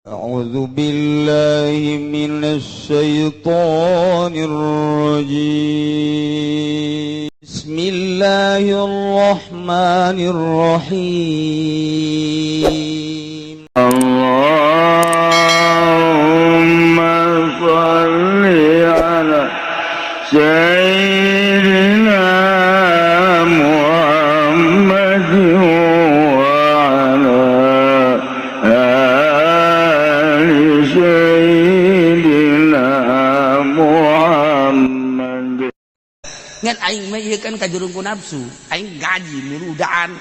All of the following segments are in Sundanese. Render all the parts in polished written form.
أعوذ بالله من الشيطان الرجيم. بسم الله الرحمن الرحيم. اللهم صل على سيدنا محمد وعلى آل سيدنا محمد. Ngan aing mah ieu kan kajurung ku nafsu, aing gaji muludaan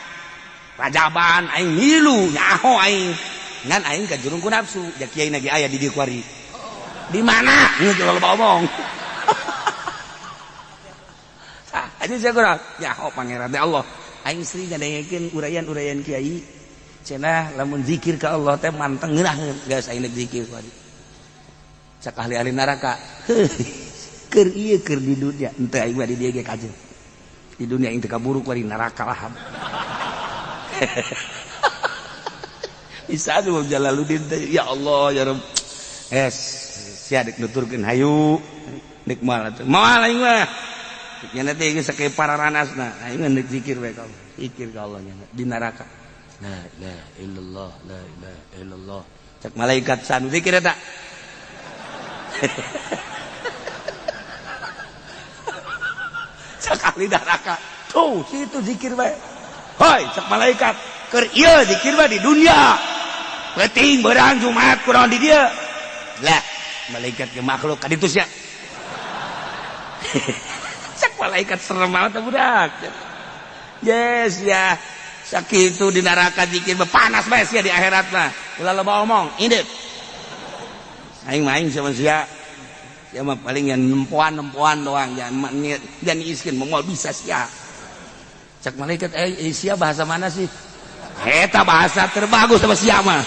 rajaban, aing milu nyaho aing. Ngan aing kajurung ku nafsu, ja kiai lagi aya di dieu kuari. Di mana? Geus loba omong. Tah, aja sia kurang nyaho pangeran teh Allah. Aing sering ngadengekeun uraian-uraian kiai. Cenah lamun zikir ka Allah teh manteng ngeunaheun, geus aing zikir kuari. Cak ahli-ahli neraka. Keur ieu keur di dunia, henteu aing mah di dieu ge kajeun. Di dunia aing teu kaburu kuari neraka laham. Bisa aja Jalaluddin teh, ya Allah ya Rabb. Es sia dek nuturkeun hayu dek moal atuh. Moal aing mah. Nya teh geus sakieu pararanasna. Aing mah deuk zikir bae ka Allah. Zikir ka Allah nya di neraka. La ilaha illallah, la ilaha illallah. Cek malaikat sanu zikir eta. Sekali neraka. Tuh situ zikir bae. Hoi cek malaikat keur ieu zikir mah di dunia. Penting berang Jumat kurang di dia. Lah, malaikat ke makhluk kaditu sia. Cek malaikat serem banget budak. Yes ya. Sakitu di neraka zikir mah panas bae sia di akhirat mah. Ulah loba omong, indit. Aing mah aing sama sia. Sia mah paling yang nempoan-nempoan doang, jangan jangan iskin moal bisa sia. Cek malaikat sia bahasa mana sih? Eta bahasa terbagus sama sia mah.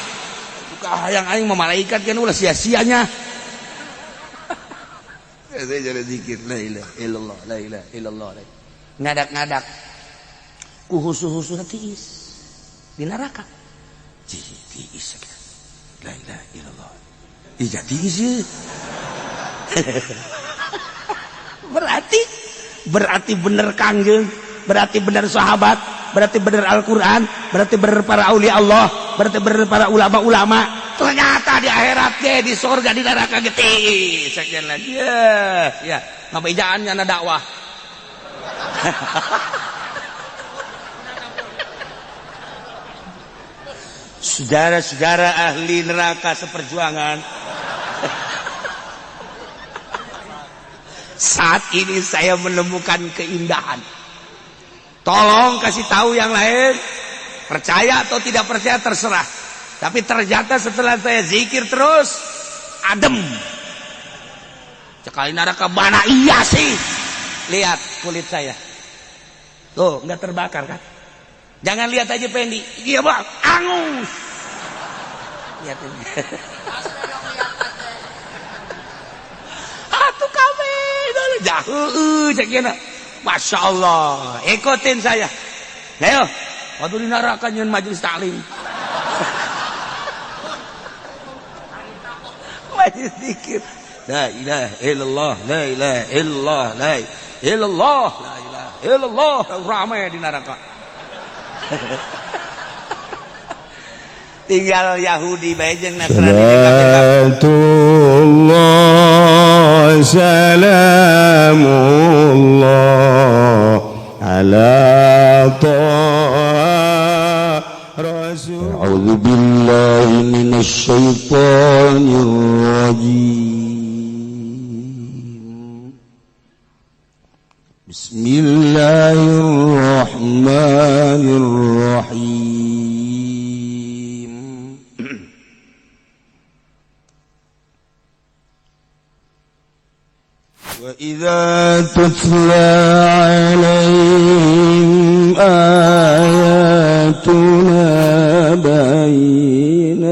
Buka hayang aing mah malaikat kan ulah sia-sianya. Saya jadi zikir la ilaha illallah, la ilaha illallah. Ngadak-ngadak ku husu-husu tiis di neraka. Tiis la ilaha illallah. Ija tiis. Berarti bener Kangjeng, berarti bener sahabat, berarti bener Al-Quran, berarti bener para aulia Allah, berarti bener para ulama-ulama. Ternyata di akhirat ge, di surga, di neraka ge tiis. Sekian lagi. Ya, ya, ngabejaan nyana dakwah. Saudara-saudara ahli neraka seperjuangan. Saat ini saya menemukan keindahan. Tolong kasih tahu yang lain. Percaya atau tidak percaya terserah. Tapi ternyata setelah saya zikir terus adem. Cekali neraka mana iya sih. Lihat kulit saya. Tuh, nggak terbakar kan? Jangan lihat aja Pendi. Iya bang, angus. Lihat ini. Atuh kami jauh cek. Masya Allah, ikutin saya. Ayo, waktu di neraka nyeun majelis taklim. Majelis zikir. La ilaha illallah, la ilaha illallah, la ilaha illallah, la ilaha illallah. Ramai di neraka. Tinggal Yahudi bae jeung Nasrani. Salatullah salamullah ala Taha Rasul. A'udzu billahi minasy syaithanir rajim. Bismillahirrahmanirrahim. Wa idza tutla 'alaihim ayatuna bayyinat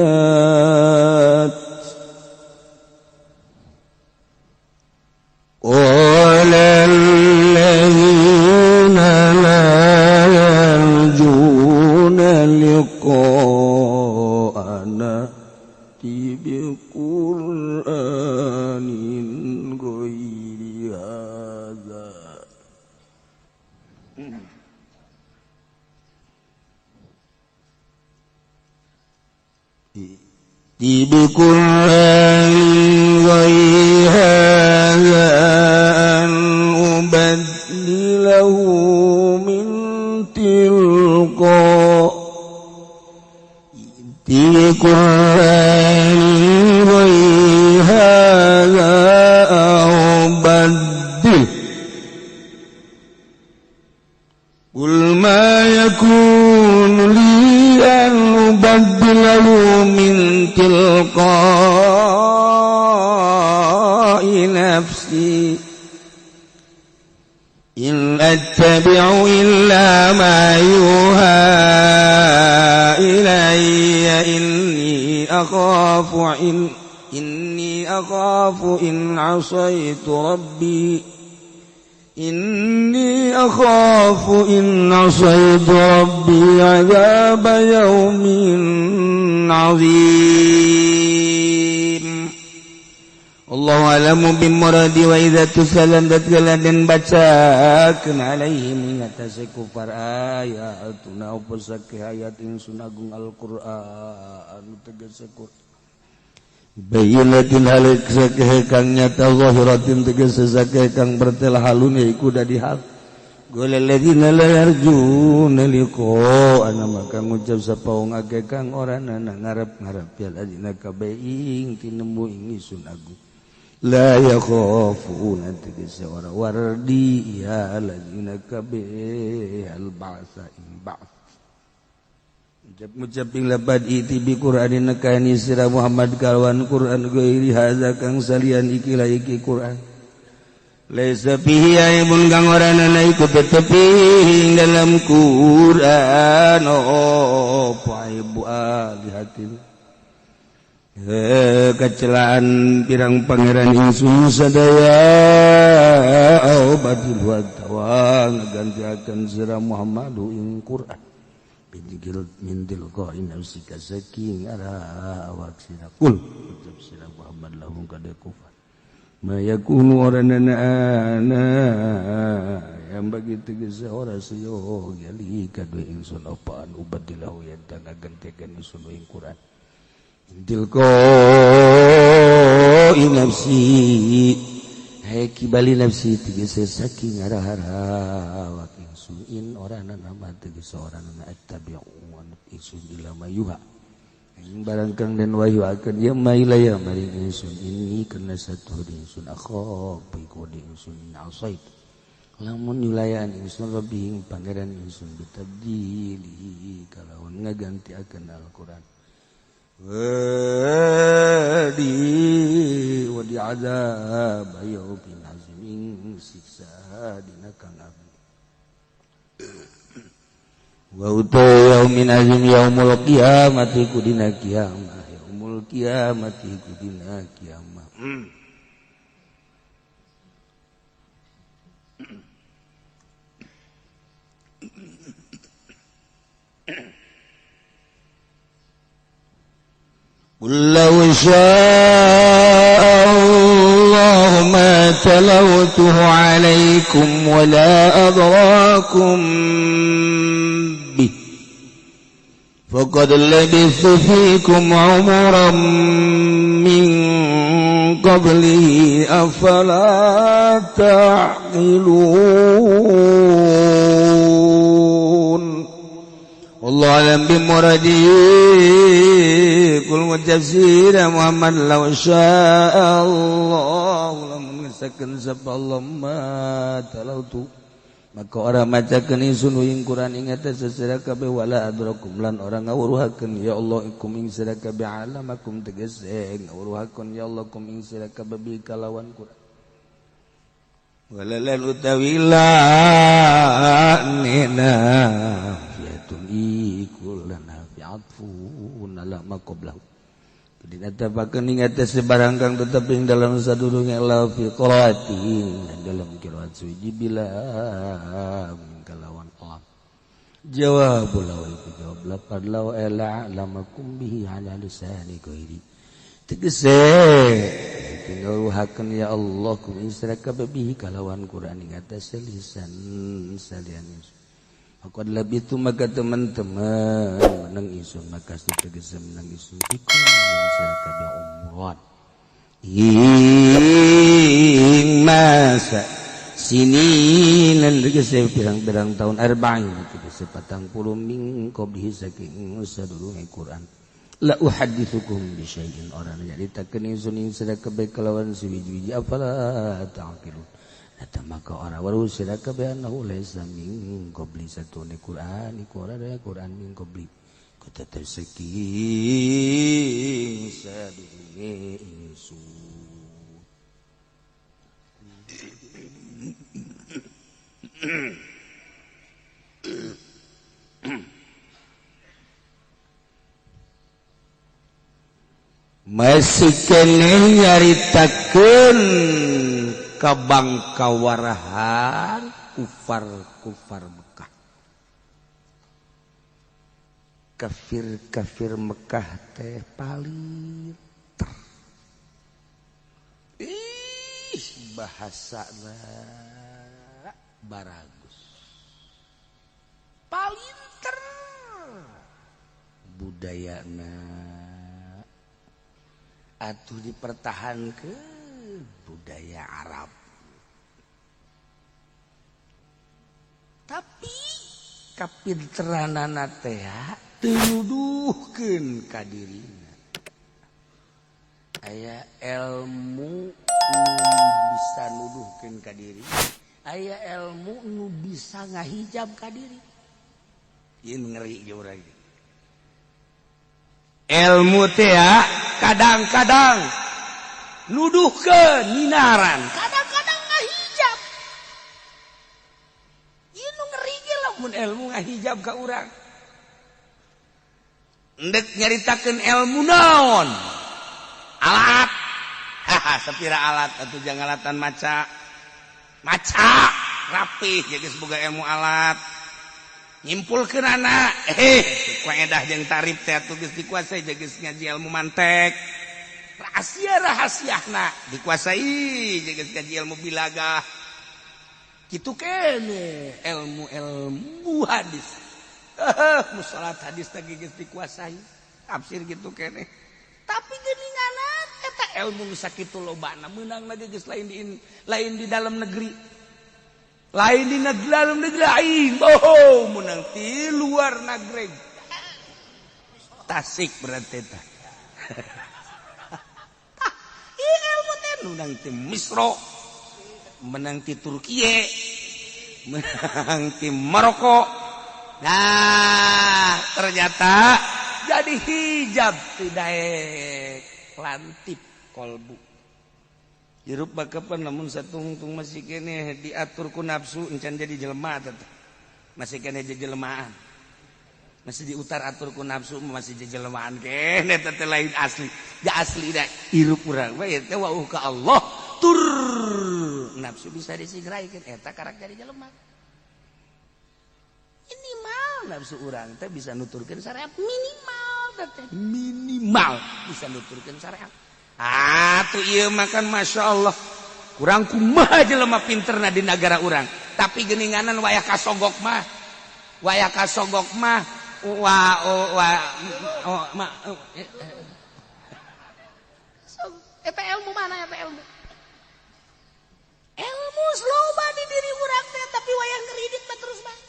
qala alladzina la yarjuna liqa'ana بقرآن غير هذا بقرآن غير هذا أن أبدله من تلقاء بقرآن غير هذا أو بدل قل ما يكون لي أن أبدله من تلقاء نفسي إن أتبع إلا ما يوحى إلي إني أخاف إن عصيت ربي إني أخاف إن عصيت ربي عذاب يوم عظيم. الله أعلم بمرادي وإذا تسلم dan bacakeun alaihim ingatase kufar ayatuna apa sakeh ayat ingsun agung Al-Qur'an tegese Qur'an bayyinatin halik sakeh kang nyata zahiratin tegese sakeh kang bertelah halun iku dadi hal qul alladzina la yarjuna liqa'ana maka ngucap sapa wong akeh kang ora nana ngarep-ngarep ya alladzina kabeh ing tinemu ingsun agung la yakhafuna tegese ora wardi ya alladzina kabeh al ba'sa ing ba'ts ngucap ing labad iti bi Qur'anin nekani sira Muhammad kalawan Qur'an ghairi hadza kang salian iki la iki Qur'an laisa fihi aibun kang ora ana iku tetep ing dalam Qur'an apa aibu alihatin kecelaan pirang pangeran ingsun sadaya au badil wa tawa ngagantiakeun sira Muhammadu ing Qur'an bintigil min tilqa nafsika saking ara awak sira kul ucap sira Muhammad lahum kada kufar ma yakunu oranana ana yang bagi tegese ora seyo gali kadue ingsun apaan ubadilahu yen ngagantiakeun ingsun ing Qur'an tilqa nafsi hai kibali nafsi tegese saking arah-arah awak ingsun in ora nama tegese ora nana attabi'u wa ingsun ila mayuha ing barang kang den wahyu akan ya mailaya maring ingsun ini karena satu ingsun akhab iku ingsun asait lamun nyulayan ingsun rabbi ing pangeran ingsun bitabdili kalawan ngaganti akan Al-Qur'an wadi wadi azab yaumin azim siksa dina kang agung wa yaumin azim yaumul qiyamati kudina kiamah yaumul qiyamati kudina kiamah. قل لو شاء الله ما تلوته عليكم ولا أدراكم به فقد لبثت فيكم عمرا من قبله أفلا تعقلون. والله أعلم بمراده kul tafsir Muhammad law syaa Allah lamun ngesakeun sapa Allah ma talautu maka ora macakeun ingsun ing Quran ing atas sesira kabeh wala adrakum lan ora ngawruhakeun ya Allah ikum ing sira kabeh alamakum tegese ngawruhakeun ya Allah kum ing sira kabeh bi kalawan Quran wala lan utawi la nina fiatun ikul lana fi'atfun ala ma qablahu dinatapakeun ing atas sebarang kang tetep ing dalam sadurunge la fi qiraati dalam qiraat suci bila kalawan lam jawabul law iku jawab laqad law ala lamakum bihi ala lisani ghairi Tegese tinggal ya Allah kum sira kabeh bihi kalawan Quran ing atase lisan salian ingsun. Aku adalah itu maka teman-teman menang ingsun, maka tegese menang ingsun iku sira kabeh umron ing masa sini lan tegese pirang-pirang tahun, arba'in tegese 40, min qablihi saking sadurunge Quran. La uhadditsukum bi syai'in, ora nyaritakeun ingsun ing sira kabeh kalawan suwiji-wiji. Afala ta'qilun, eta maka ora weruh sira kabeh, annahu laisa min qabli, satune Quran iku ora ada Quran, min qabli ku tetep saking sadurunge ingsun. Masih keneh nyaritakeun kabangkawarahan kufar-kufar Mekah, kafir-kafir Mekah teh palinter. Ih, bahasana baragus, palinter budayana atuh dipertahankan budaya Arab, tapi kapinteranana teh teu nuduhkeun ka dirina. Aya ilmu nu bisa nuduhkeun ka diri, aya ilmu nu bisa ngahijab ka diri. Ieu ngeri jeung urang. Ilmu teh kadang-kadang nuduhkeun ninaran, kadang-kadang ngahijab. Ieu nu ngeri ge lamun ilmu ngahijab ka urang. Endek nyaritakeun ilmu naon? Alat. Haha, sapira alat atuh jangalatan maca. Maca rapih geus boga ilmu alat. Nyimpulkeun anak, kaedah jeung tarif teh atuh geus dikuasai, geus ngaji ilmu mantek. Rahasia-rahasiana dikuasai, geus ngaji ilmu bilagah. Kitu kene ilmu-ilmu hadis. Musalat hadis teh geus dikuasai, tafsir gitu kene. Tapi geuninganan eta ilmu nu sakitu lobana meunangna geus lain di dalam negeri. Lain di dalam negeri lain, oh menang di luar negeri. Tasik berarti eta. Ieu ilmu teh menang ti Misro, menang ti Turki, menang ti Maroko. Nah, ternyata jadi hijab tidak lantip kolbu. Hirup bakapan namun satungtung masih kene diatur ku nafsu encan jadi jelema teh. Masih kene jelmaan. Masih diutar atur ku nafsu masih jelmaan kene teh lain asli. Ja asli da hirup urang we teh wauh ka Allah tur nafsu bisa disigraikeun eta karak jadi jelema. Minimal nafsu urang teh bisa nuturkeun syariat minimal teh. Minimal bisa nuturkeun syariat. Atuh ieu makan Masya Allah kurang kumaha jelema pinterna di negara urang, tapi geuninganan wayah kasogok mah, wayah kasogok mah wa wa oh, ma Eta ilmu mana, eta ilmu? Ilmu loba di diri urang teh, tapi wayah ngeridit mah terus mah.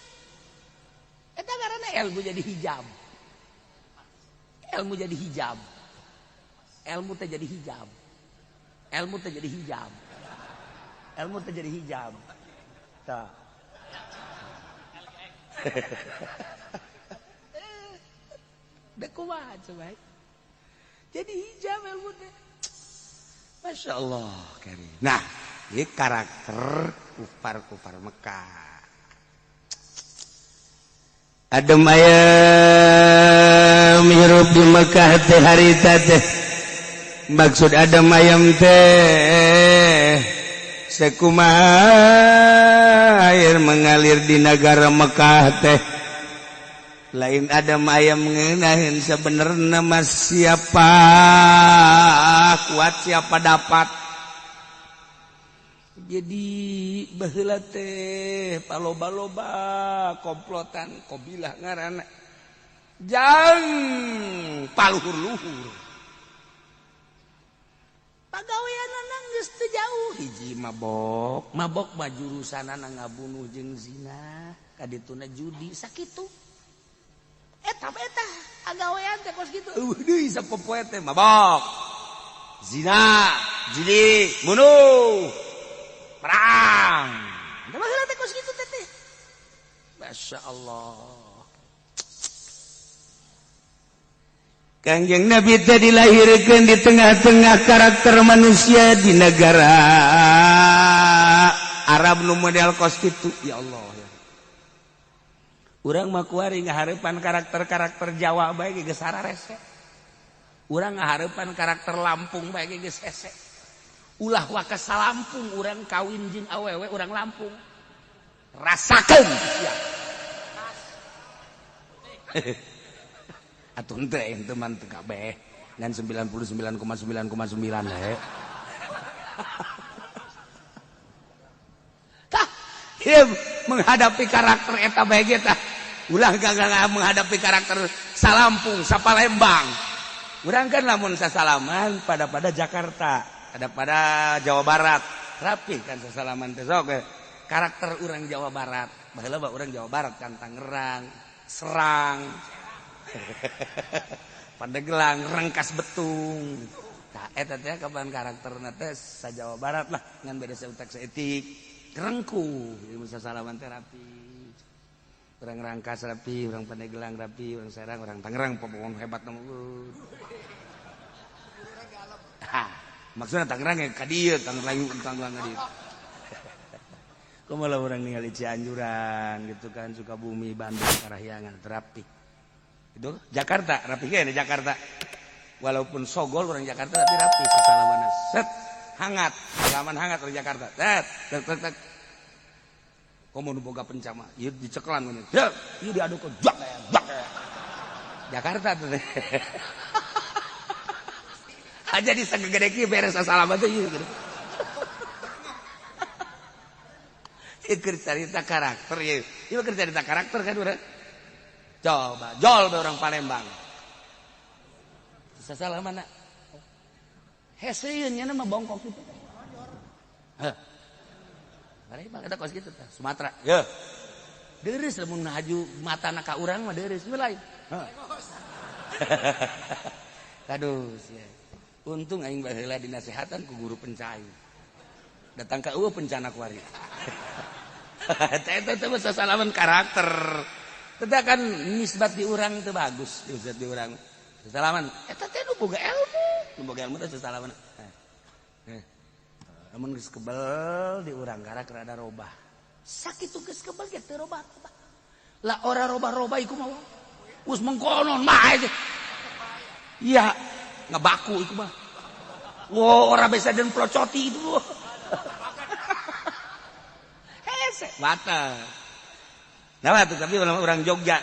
Eta ngaranna ilmu jadi hijab. Ilmu jadi hijab. Ilmu teh jadi hijab. Ilmu teh jadi hijab. Ilmu teh jadi hijab. Tah. Da kumaha coba? Jadi hijab ilmu teh. Masya Allah karim. Nah, ini karakter kufar-kufar Mekah. Adem ayam hirup di Mekah teh harita teh. Maksud adem ayam teh sekumaha air mengalir di negara Mekah teh. Lain adem ayam ngeunaheun sebenarnya mah siapa. kuat siapa dapat. Jadi baheula teh paloba-loba komplotan qabilah ngaranna jang paluhur-luhur. Pagaweanana geus teu jauh hiji mabok, mabok mah jurusanana ngabunuh jeung zina, kadituna judi sakitu. Eta eta agawean teh kos kitu. Eueuh deui sapopoe teh mabok. Zina, judi, bunuh. Perang. Eta baheula teh kos kitu teh. Masya Allah. Kangjeng Nabi teh dilahirkeun di tengah-tengah karakter manusia di negara Arab nu model kos kitu. Ya Allah ya. Urang mah kuari ngahareupan karakter-karakter Jawa bae geus sararese. Urang ngahareupan karakter Lampung bae geus hese. Ulah waka Lampung urang kawin jeung awewe urang Lampung. Rasakeun sia. Atuh henteu ente mah teu kabeh ngan 99,9,9 he. Tah, ieu menghadapi karakter eta bae ge tah. Ulah gagal menghadapi karakter Salampung, Sapalembang. Urang kan lamun sasalaman pada Jakarta, ada pada Jawa Barat. Rapi kan sasalaman teh sok karakter urang Jawa Barat. Baheula mah urang Jawa Barat kan Tangerang, Serang. Pandeglang, Rangkas Betung. Tah eta teh kapan karakterna teh sa Jawa Barat lah ngan beda seutak saeutik. Rengkuh ieu sasalaman teh rapi. Urang Rangkas rapi, urang Pandeglang rapi, urang Serang, urang Tangerang pembohong hebat mah. Hah, maksudna Tangerang ka dieu, Tangerang Tangerang ka dieu. Kumaha urang ningali Cianjuran gitu kan, Sukabumi, Bandung, Parahyangan rapi. Itu Jakarta rapi ge di Jakarta. Walaupun sogol orang Jakarta tapi rapi sasalaman set hangat, salaman hangat orang Jakarta. Set tek tek tek. Komo nu boga pencama, ieu dicekelan mun. Dek, ieu diaduk ke jak jak. Jakarta tuh. Aja di sagede kieu beres sasalaman teh ieu. Ieu keur carita karakter ieu. Ieu keur carita karakter kan urang. Coba jol be orang Palembang. Sasalah mana? Heseun nya mah bongkok gitu. Heh. Bari mah eta kos kitu tah Sumatera. Yeuh. Deureus lamun haju matana ka urang mah deureus lain. Heh. Aduh sia. Untung aing baheula dinasehatan ku guru penca aing. Datang ka eueuh pencana kuari. Eta teh sasalaman karakter. Tidak kan nisbat di urang itu bagus, nisbat di urang. Sesalaman, eta teh nu boga ilmu, nu boga ilmu teh sesalaman. Lamun geus kebel di urang karak rada robah. Sakitu geus kebel ge teu robah. Lah ora robah-robah iku mah. Geus mengkonon mah teh. Iya, ngebaku iku mah. Wo ora bisa den procoti itu. Hese, batal. Nah, tuh, tapi orang Jogja,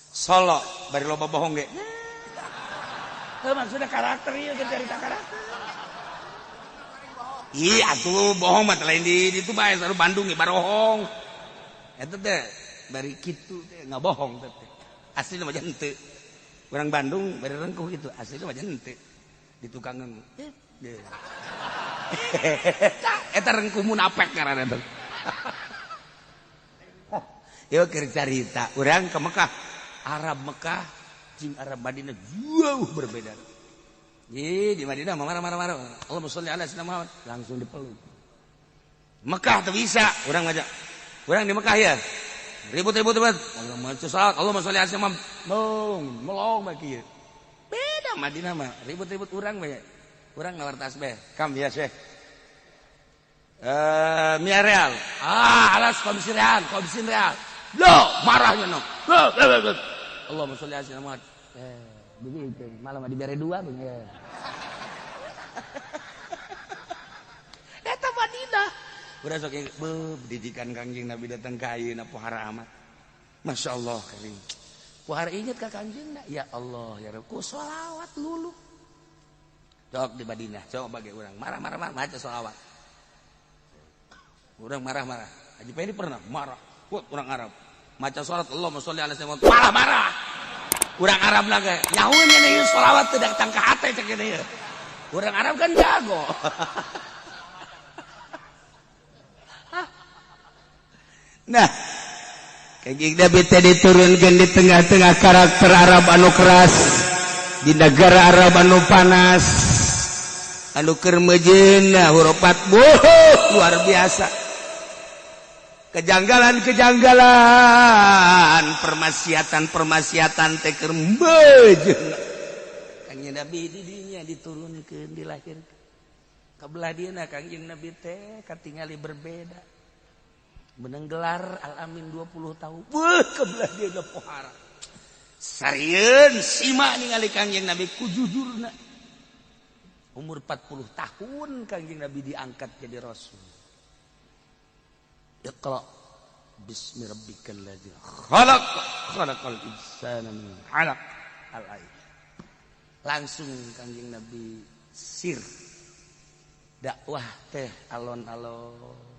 Solo, bari loba bohong ge. Heuh maksudna karakter ieu cerita karakter. Iya atuh bohong mah lain di ditu bae saru Bandung ge barohong. Eta teh bari kitu teh ngabohong teh. Aslina mah henteu. Urang Bandung bari rengkuh kitu, aslina mah henteu. Di tukangan. Eta rengkuh munafik ngaranna teh. Yuk keur carita urang ke Mekah, Arab Mekah jeung Arab Madinah jauh berbeda. Ih di Madinah mah marah-marah, Allahumma sholli ala sayyidina Muhammad, langsung dipeluk. Mekah teu bisa, urang ngajak. Urang di Mekah ya. Ribut-ribut ribut. Allahumma sholli, Allahumma sholli ala sayyidina Muhammad. Melong, melong bae kieu. Beda Madinah mah, ribut-ribut urang bae. Urang ngawar tasbih. Kam ya Syekh. Mia real. Ah, alas komisi real, komisi real. Loh, marahnya no. Allahumma sholli ala sayyidina Muhammad. Begitu. Malah dibere dua ya. Eta Madinah. Udah sok beuh didikan Kangjeng Nabi datang ka ayeuna pohara amat. Masya Allah karim. Pohara inget ka Kangjeng na? Ya Allah ya Rabb. Ku sholawat lulu. Sok di Madinah, coba bagi orang marah-marah maca sholawat. Orang marah-marah. Haji Pendi pernah marah. Kuat orang Arab. Maca sholat Allahumma sholli ala sayyidina Muhammad. Malah marah. Orang Arab lagi. Nyahunya nih sholawat tidak datang ke hati cek ini. Orang Arab kan jago. Nah, Kanjeng Nabi teh diturunkan di tengah-tengah karakter Arab anu keras, di negara Arab anu panas, anu keur mejeuna hurupat luar biasa. Kejanggalan-kejanggalan, permaksiatan-permaksiatan teh keur mejeuna. Kanjeng Nabi di dinya diturunkeun, dilahirkeun. Kabelah dieuna Kanjeng Nabi teh katingali berbeda. Menang gelar Al-Amin 20 tahun. Beuh, kebelah dia pohara. Sarieun sima ningali Kangjeng Nabi ku jujurna. Umur 40 tahun Kangjeng Nabi diangkat jadi rasul. Iqra bismi rabbikal ladzi khalaq khalaqal insana min 'alaq. Al-ayat. Langsung Kangjeng Nabi sir dakwah teh alon-alon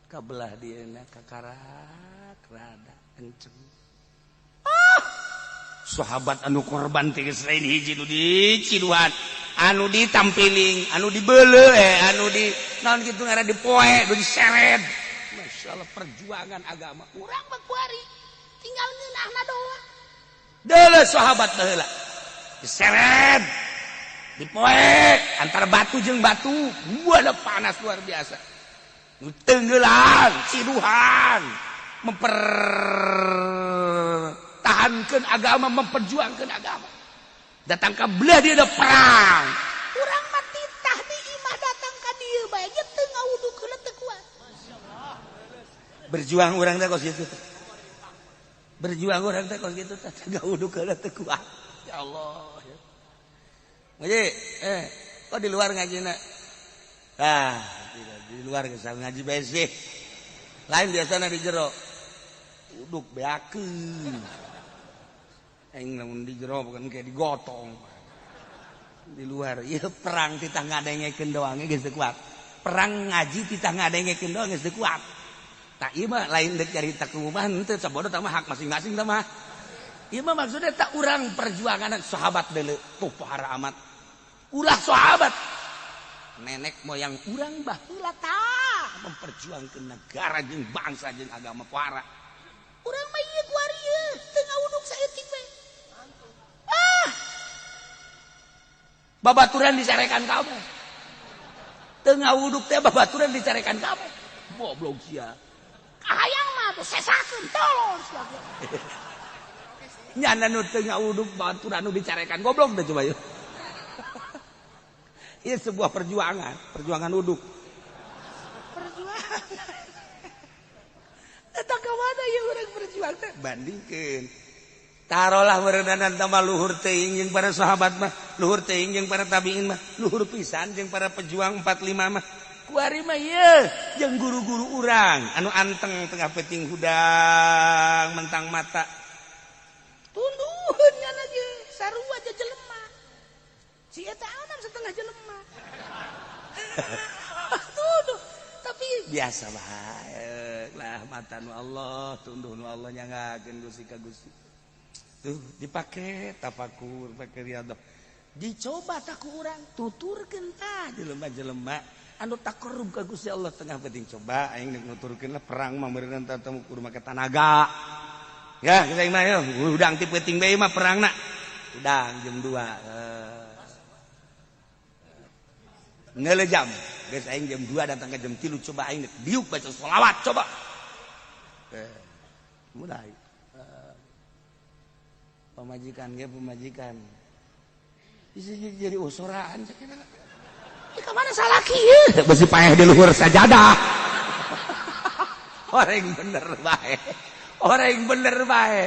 kabelah dieuna kakarak rada enceng. Ah, sahabat anu korban teh geus lain hiji nu diciduhan, anu ditampiling, anu dibeuleuh, anu di naon kitu ngaran dipoe, nu diseret. Masyaallah perjuangan agama urang mah kuari tinggal ngeunahna doang. Deuleu sahabat baheula diseret, dipoe antara batu jeung batu, wadah panas luar biasa. Tenggelan, ciduhan, mempertahankan agama, memperjuangkan agama. Datang ke belah dia ada perang. Urang mah titah di imah datang ka dieu bae ge teu ngawudu heula teu kuat. Berjuang urang teh kos kitu. Berjuang urang teh kos kitu teh ngawudu heula teu kuat. Ya Allah. Ngaji, kok di luar ngajina? Ah, di luar geus ngaji bae sih. Lain biasana di jero. Uduk beakeun. Aing lamun di jero bukan kayak digotong. Di luar ieu perang titah ngadengekeun doang geus teu kuat. Perang ngaji titah ngadengekeun doang geus teu kuat. Tak ieu mah lain deuk carita keumuman henteu sabodo tah mah hak masing-masing tah mah. Ieu mah maksudnya tak urang perjuangan sahabat deuleu tuh pohara amat. Ulah sahabat nenek moyang urang baheula tah memperjuangkeun negara jeung bangsa jeung agama pohara. Urang mah ieu kuari ieu teu ngawuduk saeutik bae. Ah. Babaturan dicarekan kabeh. Teu ngawuduk teh babaturan dicarekan kabeh. Goblok sia. Kahayang mah tuh sesakeun tolol sia. Nyana nu teu ngawuduk babaturan nu dicarekan goblok teh coba yeuh. Ini sebuah perjuangan, perjuangan uduk. Perjuangan. Eta ka mana ieu urang berjuang teh? Bandingkeun. Tarolah meureunan tambah luhur teuing jeung para sahabat mah, luhur teuing jeung para tabiin mah, luhur pisan jeung para pejuang 45 mah. Kuari mah ieu jeung guru-guru urang anu anteng tengah peuting hudang mentang mata. Tunduheun nyana ge sarua jelema. Si eta anam setengah jelema. Tuduh, tapi biasa bae lah mata nu Allah, tunduh nu Allah nyangakeun Gusti ka Gusti. Tuh dipake tafakur, pake riadah. Dicoba tak ku urang tuturkeun tah jelema-jelema anu takarrub ka Gusti Allah tengah penting coba aing deuk nuturkeun lah perang mah meureunna tatamu kudu make tanaga. Ya, geus aing mah yeuh hudang ti peuting bae mah perangna. Hudang jam 2. Ngeule jam, geus aing jam 2 datang ke jam 3 coba aing diuk baca sholawat coba. Mulai. Pamajikan ge pamajikan. Bisa jadi usuraan cek eta. Di ka mana salaki ieu? Besi paeh di luhur sajadah. Orang bener bae. Orang bener bae.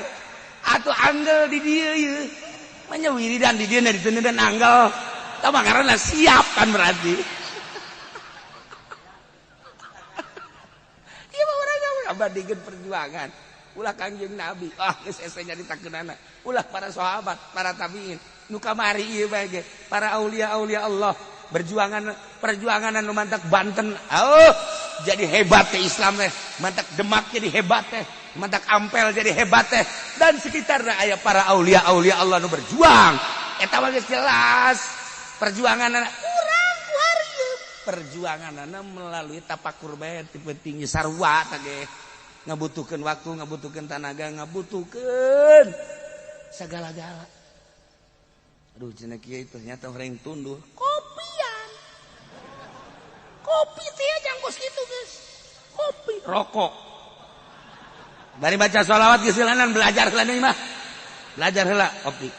Atuh anggel di dieu ieu. Manya wiridan di dieu diteundeun anggel. Tah mah karena siap kan berarti. Ieu mah urang ngabandingkeun perjuangan. Ulah Kangjeng Nabi, ah geus hese nyaritakeunana. Ulah para sahabat, para tabiin, nu kamari ieu bae ge, para aulia-aulia Allah. Perjuangan perjuangan anu mantak Banten. Oh, jadi hebat teh Islam teh. Mantak Demak jadi hebat teh. Mantak Ampel jadi hebat teh. Dan sekitarnya aya para aulia-aulia Allah nu berjuang. Eta mah geus jelas. Perjuangan urang ku hareup. Perjuanganna melalui tapakur bae ti penting sarua tah ge. Ngabutuhkeun waktu, ngabutuhkeun tanaga, ngabutuhkeun segala-gala. Aduh cenah kieu ternyata orang tunduh. Kopian. Kopi teh jangkos kitu geus. Kopi, rokok. Bari baca sholawat geus heulanan belajar heula deui mah. Belajar heula kopi.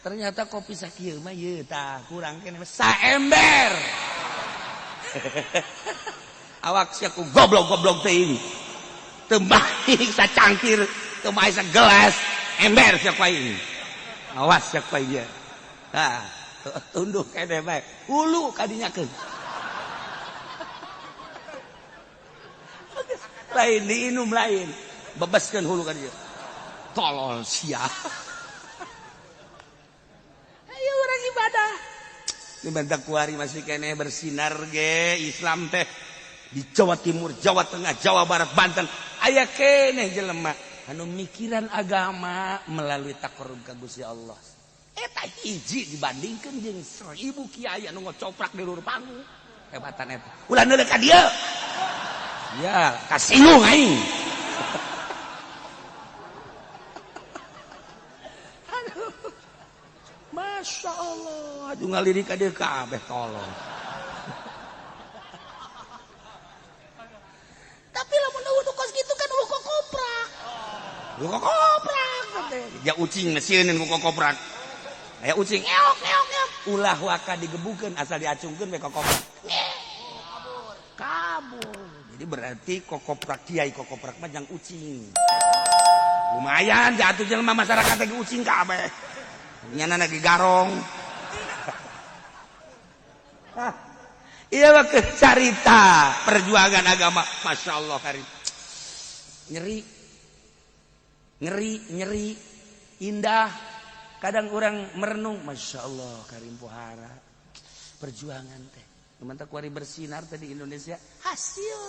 Ternyata kopi sakieu mah ieu tah kurang keneh saember. Awak sia ku goblok-goblok teuing. Teu mahi sacangkir, teu mahi sagelas, ember sia ku aing. Awas sia ku aing ieu. Tah, tunduh keneh bae. Hulu kadinyakeun. Lain diinum lain. Bebaskeun hulu ka dieu. Tolol sia. Ayo urang ibadah. Ini bentak kuari masih keneh bersinar ge Islam teh di Jawa Timur, Jawa Tengah, Jawa Barat, Banten. Aya keneh jelema anu mikiran agama melalui taqarrub ka Gusti Allah. Eta hiji dibandingkeun jeung 1000 kiai anu ngocoprak di luhur panggung. Hebatan eta. Ulah neuleuh ka dieu. Ya, kasinggung aing. Aduh. Masya Allah, aduh ngalirik ka dieu kabeh tolong. Tapi lamun eueuh kos kitu kan eueuh kokoprak. Eueuh kokoprak teh. Ya ucing sieun ku kokoprak. Aya ucing eok eok eok. Ulah waka digebukeun asal diacungkeun we kokoprak. Kabur. Kabur. Jadi berarti kokoprak kiai kokoprak mah jang ucing. Lumayan jatuh jelema masyarakat lagi ucing kabeh. Nyana lagi garong. Iya mah carita perjuangan agama. Masya Allah karim. Nyeri. Ngeri, nyeri, indah. Kadang orang merenung, Masya Allah karim pohara. Perjuangan teh. Mantap kuari bersinar tadi Indonesia hasil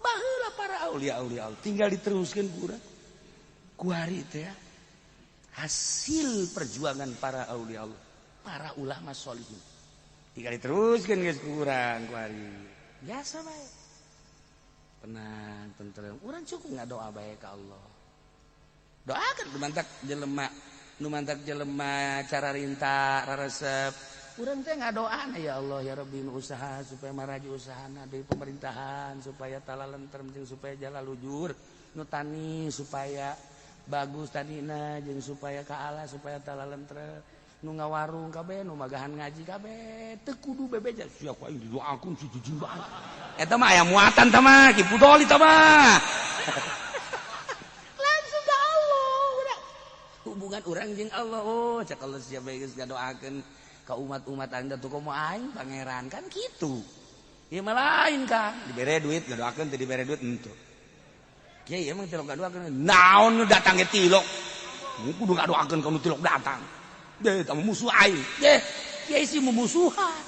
baheula para aulia aulia tinggal diteruskan kurang kuari teh ya. Hasil perjuangan para aulia Allah, para ulama sholihin tinggal diteruskan geus kurang kuari biasa bae tenang tentrem urang cukup nggak doa bae ka Allah doakan nu mantak jelema cara rinta raresep urang teh ngadoana ya Allah ya Rabbi nu usaha supaya maraju usahana di pemerintahan supaya talalentrem jeung supaya jalan lujur nu tani supaya bagus tanina jeung supaya ka Allah supaya talalentrem nu ngawarung kabeh nu magahan ngaji kabeh teu kudu bebeja sia ku aing didoakeun si jijing bae eta mah aya muatan tah mah ki pudoli tah mah langsung ka Allah udah hubungan urang jeung Allah oh cak Allah sia bae geus ngadoakeun ka umat-umat anda tuh komo aing pangeran kan gitu. Ieu mah lain kan dibere duit ngadoakeun teu dibere duit henteu. Kiai emang tilok ngadoakeun naon nu datang ge tilok. Kudu ngadoakeun ka nu tilok datang. Deh tamu musuh aing. Deh kiai sih mumusuhan.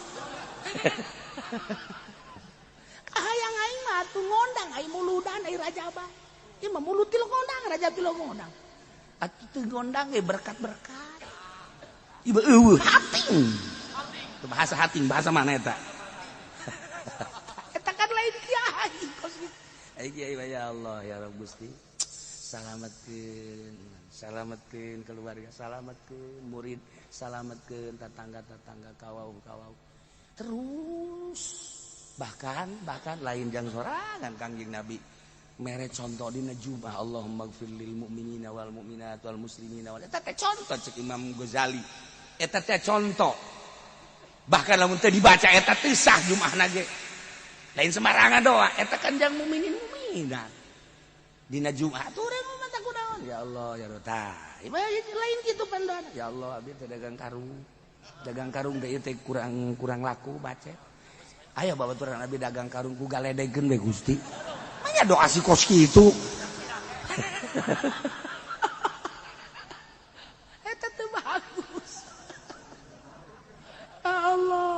Kahayang aing mah atuh ngondang aing muludan aing rajaba. Ieu mah mulut tilok ngondang raja tilok ngondang. Atuh teu ngondang ge berkat-berkat. Ieu eueuh hating. Itu bahasa hating, bahasa mana eta? Eta kan lain kiai kos kitu. Ai kiai ya Allah ya Rabb Gusti. Salametkeun, salametkeun keluarga, salametkeun murid, salametkeun tetangga-tetangga kawau-kawau. Terus bahkan lain jang sorangan Kangjeng Nabi. Mere contoh dina Jumat Allahumma gfir lil mu'minina wal mu'minat wal muslimina wal eta teh contoh cek Imam Ghazali. Eta teh contoh. Bahkan lamun teu dibaca eta teh sah Jumatna ge. Lain sembarangan doa, eta kan jang mukminin mukminat. Dina Jumat urang mah tah kunaon? Ya Allah ya Rabb. Lain kitu pandoana. Ya Allah abdi teh dagang karung. Dagang karung teh ieu teh kurang laku baca. Aya babaturan abdi dagang karung ku galedegkeun we Gusti. Manya doa si kos kitu. Eta teu bagus. Allah.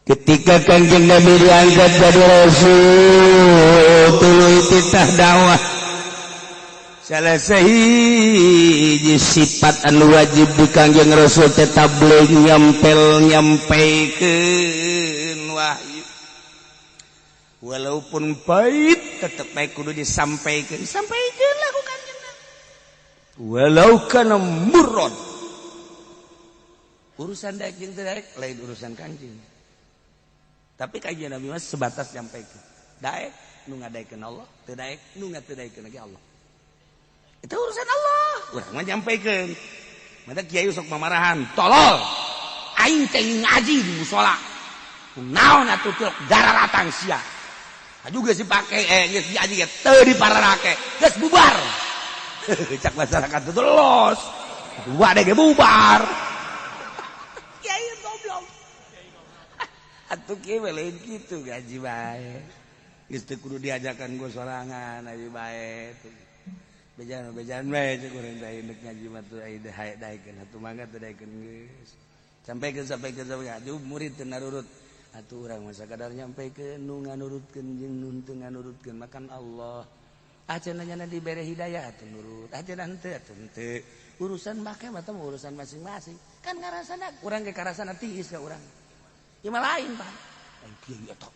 Ketika Kanjeng Nabi diangkat jadi rasul, tuluy titah dakwah. Salah sahiji sifat anu wajib di Kangjeng Rasul teh tabligh, nyampel nyampaikeun wahyu. Walaupun pahit tetep bae kudu disampaikan, disampaikan lah ku Kanjeng Nabi. Walau kana murron. Urusan daek jeung teu daek lain urusan Kanjeng. Tapi Kanjeng Nabi mah sebatas nyampaikeun. Daek nu ngadaekeun Allah, teu daek nu teu daekeun lagi Allah. Itu urusan Allah. Urang mah nyampaikeun. Mata kiai sok mamarahan, tolol. Aing teh ngaji di musola. Naon atuh tilok dararatang sia. Juga sih pake geus diaji ge teu dipararake. Geus bubar. Cak masyarakat itu los. Dua ge bubar. Kiai goblok. Atuh kieu we lain kitu gaji bae. Geus teu kudu diajakan gua sorangan aja bae. Bejan bejan bae cek urang teh indek ngaji mah tuh aya daek daekeun atuh mangga teu daekeun geus. Sampaikeun sampaikeun sampaikeun aduh murid teu narurut. Atuh urang mah sakadar nyampaikeun nu nganurutkeun jeung nu teu nganurutkeun makan Allah. Acenah nyana dibere hidayah atuh nurut, acenah henteu atuh henteu. Urusan make mah urusan masing-masing. Kan ngarasana urang ge karasana tiis ka urang. Ieu mah lain, Pak. Lain kiai eta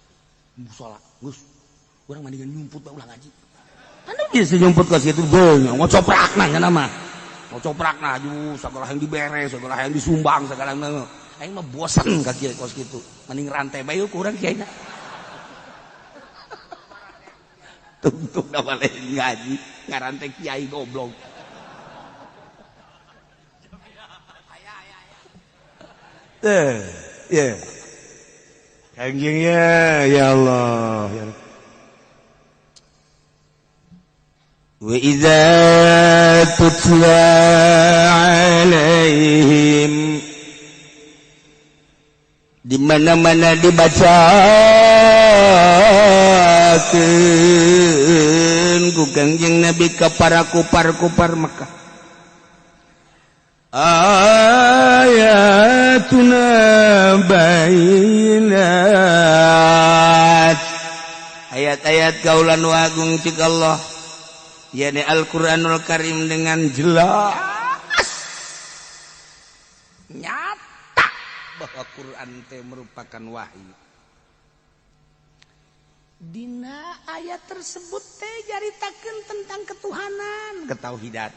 musola, geus. Urang mendingan nyumput bae ulah ngaji. Anu bisa nyumput ka situ deui, ngocoprakna nya mah. Ngocoprakna aju sagala yang dibere, sagala yang disumbang, sagala yang aing mah bosen ka kiai kos kitu. Mending rantai bae ku urang kiaina. Tungtung da lain ngaji, ngarantai kiai goblok. Teh, ya. Kanjeng ya, ya Allah. Ya. Wa idza tutla alaihim, di mana-mana dibacakeun ku Kangjeng Nabi ka para kupar-kupar Mekah. Ayatuna bayinat, ayat-ayat kaula nu agung cik Allah, yakni Al-Qur'anul Karim dengan jelas nyata bahwa Quran teh merupakan wahyu. Dina ayat tersebut teh jaritakeun tentang ketuhanan, ketauhidan.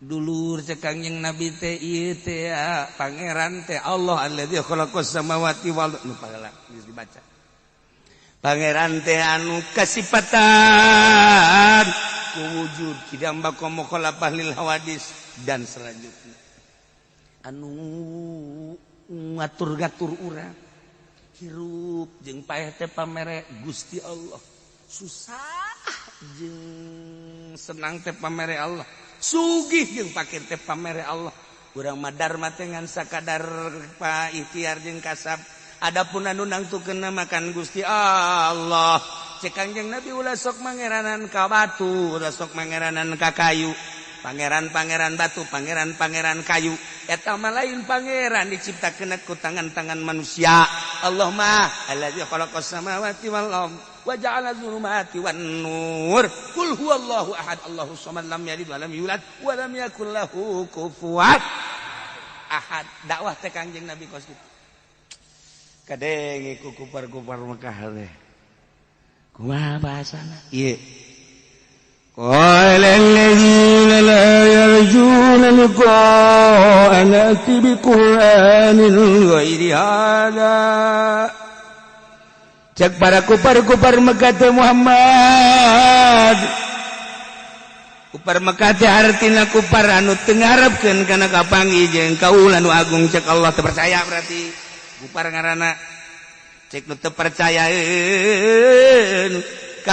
Dulur cek Kangjeng Nabi teh ieu teh pangeran teh Allah alladzi khalaqas samawati wal ardh. Nu pahala geus dibaca. Pangeran teh anu kasipatan ku wujud kidam baqa mukhalafah lil hawadis dan selanjutnya. Anu ngatur-ngatur urang hirup jeung paeh teh pamere Gusti Allah, susah jeung senang teh pamere Allah, sugih jeung pakir teh pamere Allah. Urang mah darma teh ngan sakadar pa ikhtiar jeung kasab. Adapun anu nangtukeun makan Gusti Allah. Cek Kangjeng Nabi ulah sok mangeranan ka batu, ulah sok mangeranan ka kayu. Pangeran-pangeran batu, pangeran-pangeran kayu eta mah lain pangeran diciptakeun ku tangan-tangan manusia. Allah mah allazi khalaqas samawati wal ardh wa ja'ala dzulumati wan nur. Qul huwallahu ahad, Allahu samad, lam yalid wa lam yulad wa lam yakul lahu kufuwan ahad. Dakwah teh Kangjeng Nabi kos kitu. Kadenge ku kupar-kupar Mekah teh. Kumaha bahasana? Ieu. Qala alladzina la yarjuna liqa'ana ati biqur'anin ghairi hadza. Cek para kupar-kupar Mekah teh Muhammad. Kupar Mekah teh hartina kupar anu teu ngarepkeun kana kapanggih jeung kaula nu agung cek Allah teu percaya berarti. Kupar ngaranna cek nu teu percayaeun ka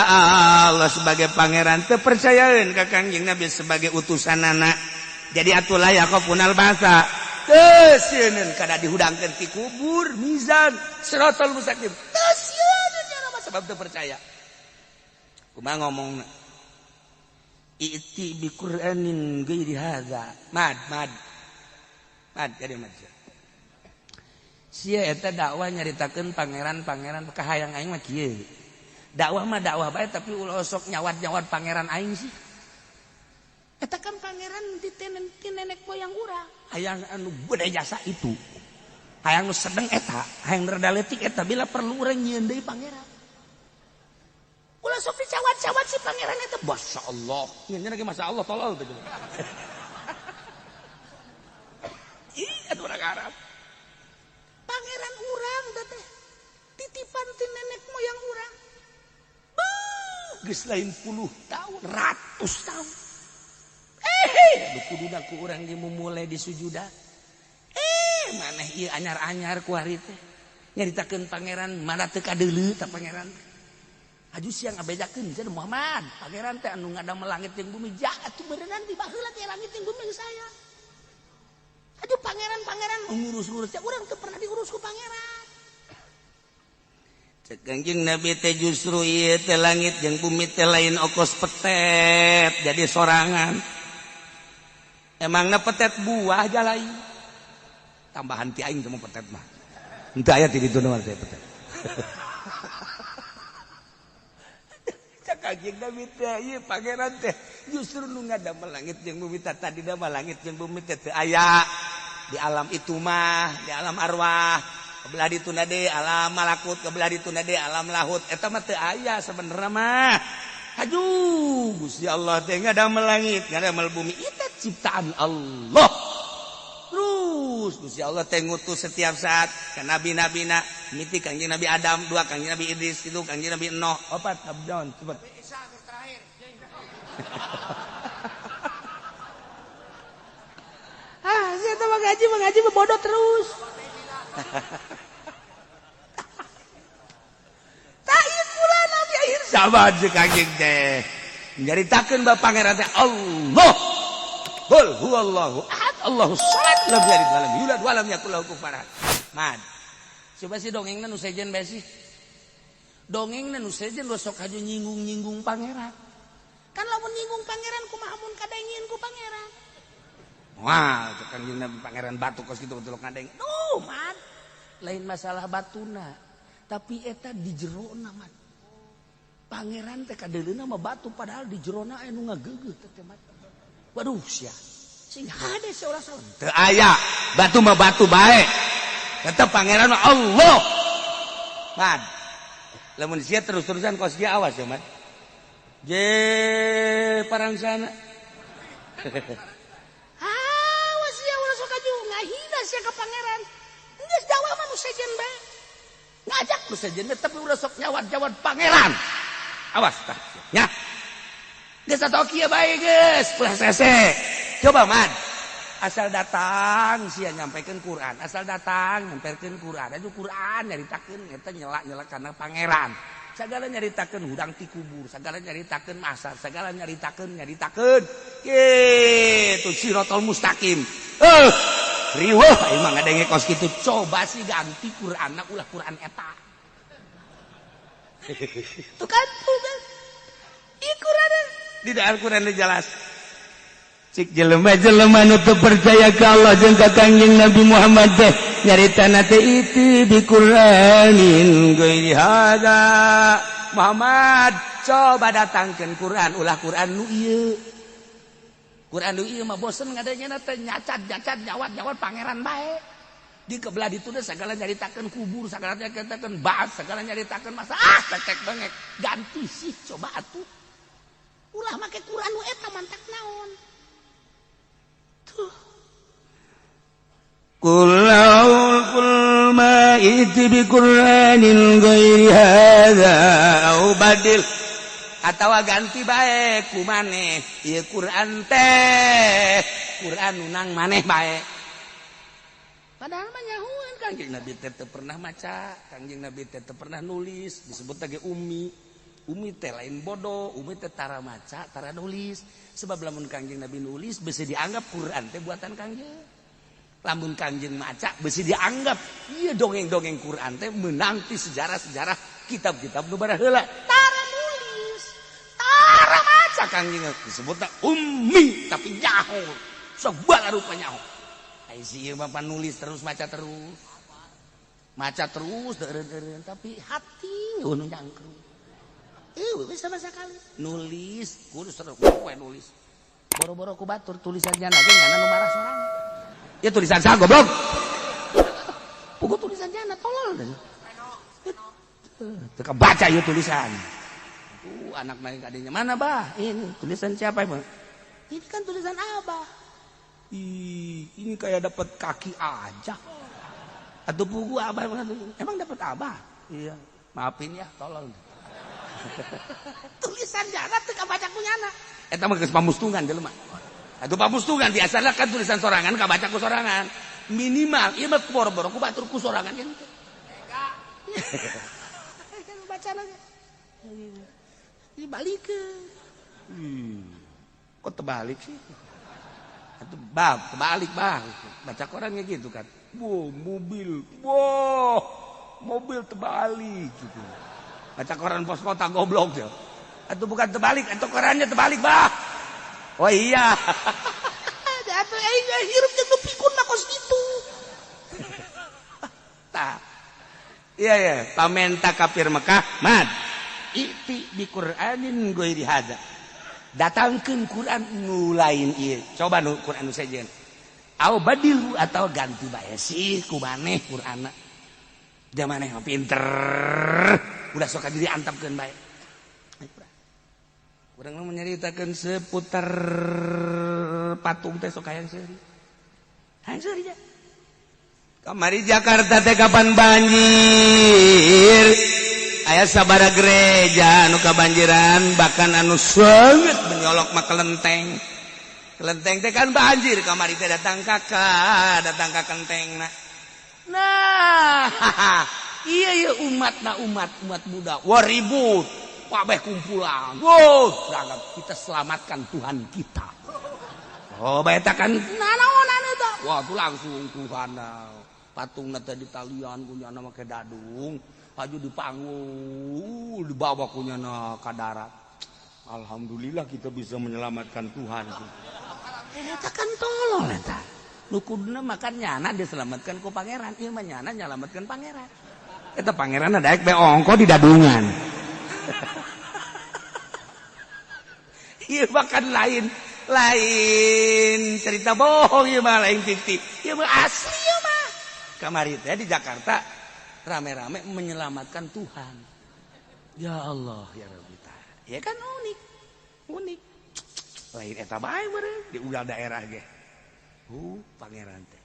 Allah sebagai pangeran, teu percayaeun ka Kangjeng Nabi sebagai utusanana. Jadi atuh layak punal bahasa teu sieun kada dihudangkeun ti kubur mizan siratal mustaqim. Teu sieun nya mah sebab teu percaya. Kumaha ngomongna? I'ti bi Qur'anin ghairi hadza. Mad mad. Mad jadi mad. Sia eta dakwah nyaritakeun pangeran-pangeran kahayang aing mah kieu. Dakwah mah dakwah bae tapi ulah sok nyawat-nyawat pangeran aing sih. Eta kan pangeran di nenek moyang urang. Hayang anu gede jasa itu. Hayang nu sedeng eta, hayang rada leutik eta bila perlu urang nyieun deui pangeran. Ulah sok dicawat-cawat si pangeran eta. Masyaallah. Nyeun lagi masyaallah tolol teh. Ih, atuh urang Arab. Pangeran urang teh titipan ti nenek moyang urang. Beuh, geus lain puluh tahun, ratus tahun. Kuduna ku urang ge mulai disujuda. Maneh ieu anyar-anyar ku hari teh. Nyaritakeun pangeran mana teu kadeuleu ta pangeran. Aju siang ngabejakeun cenah Muhammad, pangeran teh anu ngadamel langit jeung bumi. Ja atuh beureunan di baheula teh langit jeung bumi geus aya. Aduh pangeran-pangeran ngurus-ngurus ya urang teu pernah diurus ku pangeran. Cek Kangjeng Nabi teh justru ieu teh langit jeung bumi teh lain okos petet jadi sorangan. Emangna petet buah jalai. Tambahan ti aing teh petet mah. Henteu aya ti ditu mah teh petet. Cek Kangjeng Nabi teh ieu pangeran teh justru nu ngadamel langit jeung bumi teh tadina mah langit jeung bumi teh teu aya. Di alam itu mah, di alam arwah, kebelah dituna deui alam malakut, kebelah dituna deui alam lahut, eta mah teu aya sebenarnya mah. Aduh, Gusti Allah teh ngadamel langit, ngadamel bumi, itu ciptaan Allah. Terus Gusti Allah teh ngutus setiap saat ka nabi-nabina, miti Kangjeng Nabi Adam, dua Kangjeng Nabi Idris, itu Kangjeng Nabi Nuh, opat abdon, cepet. Isa terakhir. Ah, saya tuh mengaji bodoh terus. Tak ieu kula nabi akhir zaman jeung Kangjeng teh. Nyaritakeun ba pangeran teh Allah. Qul huwallahu ahad, Allahu samad, lam yalid walam yulad walam yakul lahu kufuwan ahad. Mad. Coba sih dongengna nu sejen bae sih. Dongengna nu sejen sok haju nyinggung-nyinggung pangeran. Kan lamun nyinggung pangeran kumaha mun kadengin ku pangeran. Wah, itu kan Nabi pangeran batu kos gitu betul ngadeng. Duh, man. Lain masalah batuna, tapi eta di jerona man. Pangeran teh kadeuleuna mah batu padahal di jerona aya nu ngageugeuh teh man. Waduh sia. Sing hade sia ulah salah. Teu aya, batu mah batu bae. Tetep pangeran mah Allah. Man. Lamun sia terus-terusan kos dia awas ya, man. Je parang sana. Sia ka pangeran geus dakwah mah nu sejen bae ngajak nu sejen tapi ulah sok nyawat-nyawat pangeran awas tah nya geus atoh kieu bae geus ulah sese coba man asal datang sia nyampaikan Quran asal datang nyampaikan Quran aju Quran nyaritakeun eta nyelak-nyelak kana pangeran sagala nyaritakeun hudang ti kubur sagala nyaritakeun masar sagala nyaritakeun kitu siratal mustaqim riweuh emang ngadenge kos kitu coba sih ganti Qur'anna ulah Qur'an eta. Tuh kan tuh kan. Ieu Qur'an di Al-Qur'an jelas. Cik jelema-jelema nu teu percaya ka Allah jeung ka Kangjeng Nabi Muhammad teh nyaritana teh itu bi Qur'anin ghairi hada. Muhammad coba datangkeun Qur'an ulah Qur'an nu ieu. Quran nu ieu mah bosen ngadengena teh nyacat-nyacat nyawat-nyawat pangeran bae. Di kebelah ditu teh sagala nyaritakeun kubur, sagala nyaritakeun baas, sagala nyaritakeun masa ah tek bengek. Ganti sih coba atuh. Ulah make Quran nu eta mantak naon. Tuh. Qul kul ma iti bi Qur'anin ghairi hadza au badil atawa ganti bae ku maneh ieu Quran teh Quran nu nang maneh bae padahal mah nyahueun Kangjeng Nabi teh teu pernah maca Kangjeng Nabi teh teu pernah nulis disebut lagi ummi ummi teh lain bodoh ummi teh tara maca tara nulis sebab lamun Kangjeng Nabi nulis besi dianggap Quran teh buatan Kangjeng lamun Kangjeng maca besi dianggap ieu dongeng-dongeng Quran teh meunang ti sejarah-sejarah kitab-kitab nu baraheula tara nulis tara maca Kangjeng disebutna ummi tapi nyaho segala rupa nyaho ai si ieu mah nulis terus maca terus Maca terus eureun-eureun tapi hati nu nyangkrung. Eueuh sama sekali. Nulis kudu seru we nulis. Boro-boro ku batur tulisan nyana ge nyana nu marah sorangan. Ya tulisan saha goblok. Pugu tulisan nyana tolol. Teu kabaca ieu tulisan. Anak naik adiknya mana bah? Ini tulisan siapa emang? Ini kan tulisan abah. Ih, ini kayak dapat kaki aja. Atau pugu abah emang dapat abah? Iya, maafin ya, tolong. Tulisan nyana teu kabaca ku nyana. Eta mah geus pamustungan jelema. Atuh pamustungan biasana kan tulisan sorangan kabaca ku sorangan. Minimal ieu mah boro-boro ku batur ku sorangan kan. Kan bacana ge. Dibalikeun. Kok terbalik sih? Atuh bab terbalik bah. Baca korannya gitu kan. Wow, mobil. Wow, mobil terbalik gitu. Baca koran pos kota goblok ya. Atau bukan terbalik, atau korannya terbalik bah. Oh iya. Atuh aing hirup jeung nu pikun mah kos kitu. Tah. Iya ya, pamenta kafir Mekah, mad. I'ti bi Qur'anin ghairi hadza. Datangkeun Quran nu lain ieu. Coba nu Quran nu sejen. Au badilhu atau ganti bae sih ku maneh Qur'anna. Da maneh mah pinter. Udah sok jadi antepkeun bae. Urang mah menyeritakeun seputar patung teh sok hayang seuri. Hayang seuri ja. Kamari Jakarta teh kapan banjir? Aya sabara gereja anu kabanjiran bahkan anu sangat menyolok mah kelenteng. Kelenteng teh kan banjir kamari teh datang kakak, datang ka kelentengna. Nah, iya iya umat na umat umat muda. Wah ribut, kabeh kumpulan. Wow, berangkat kita selamatkan Tuhan kita. Oh, bae kan nanaonan eta. Wah, tuh langsung Tuhan patungna teh di talian kunyana make dadung, aju dipanggul, dibawa kunyana ka darat. Alhamdulillah kita bisa menyelamatkan Tuhan. Eta kan tolol eta. Nu kuduna makan nyana diselamatkan ku pangeran, ieu mah nyana nyelamatkan pangeran. Eta pangeran daek be ongko di dadungan. Ieu bahkan lain lain cerita bohong ieu mah lain fiktif. Ieu mah asli ieu mah. Kamari teh di Jakarta rame-rame menyelamatkan Tuhan. Ya Allah ya Rabbi. Ya kan unik. Unik. Lain eta bae meureun di ulah daerah ge. Pangeran teh.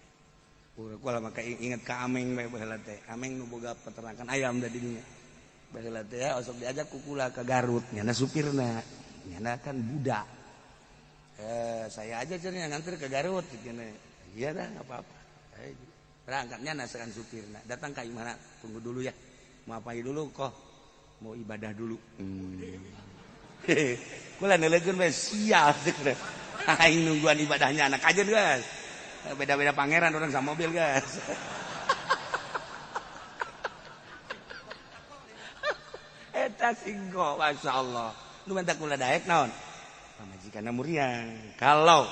Urang kula maka inget ka Ameng bae baheula teh. Ameng nu boga peternakan ayam da dinya. Baheula teh osok diajak ku kula ka Garut, nyana supirna. Nyana kan budak. Saya aja cenah nganter ke Garut cenah. Iya dah enggak apa-apa. Berangkatnya nasekan supirna. Datang ka imahna, tunggu dulu ya. Mau apain dulu kok? Mau ibadah dulu. Kula neulekeun bae sial aing nungguan ibadahnya anak aja guys. Beda-beda pangeran orang sama mobil guys. Eta singgo Masya Allah. Nu menta kula daek naon? Pamajikanna muriang. Kalau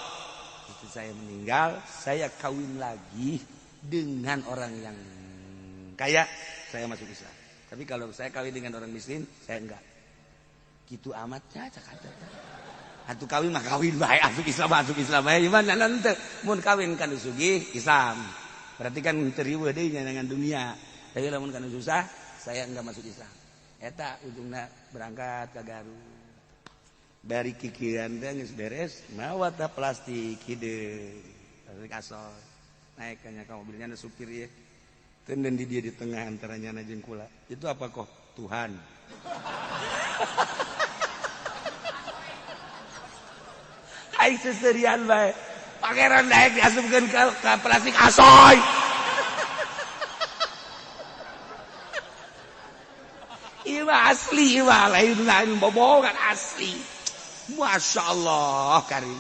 istri saya meninggal, saya kawin lagi dengan orang yang kaya, saya masuk Islam. Tapi kalau saya kawin dengan orang miskin, saya enggak. Gitu amatnya cak kata. Atuh kawin mah kawin bae, asup Islam bae gimana nanti mun kawin kan sugih Islam. Berarti kan teu riweuh deui dengan dunia. Tapi lamun kan susah, saya enggak masuk Islam. Eta ujungna berangkat ka Garut. Bari kikiran teh geus beres, mawa tah plastik hideung. Plastik asol. Naik ka mobilnya ada supir ieu. Tenden di dia di tengah antara nyana jeung kula. Itu apa kok? Tuhan. Aing seserian bae. Pangeran daek diasupkeun ka plastik asoy. Ieu mah asli, ieu mah lain-lain bobogan asli. Masya Allah kari.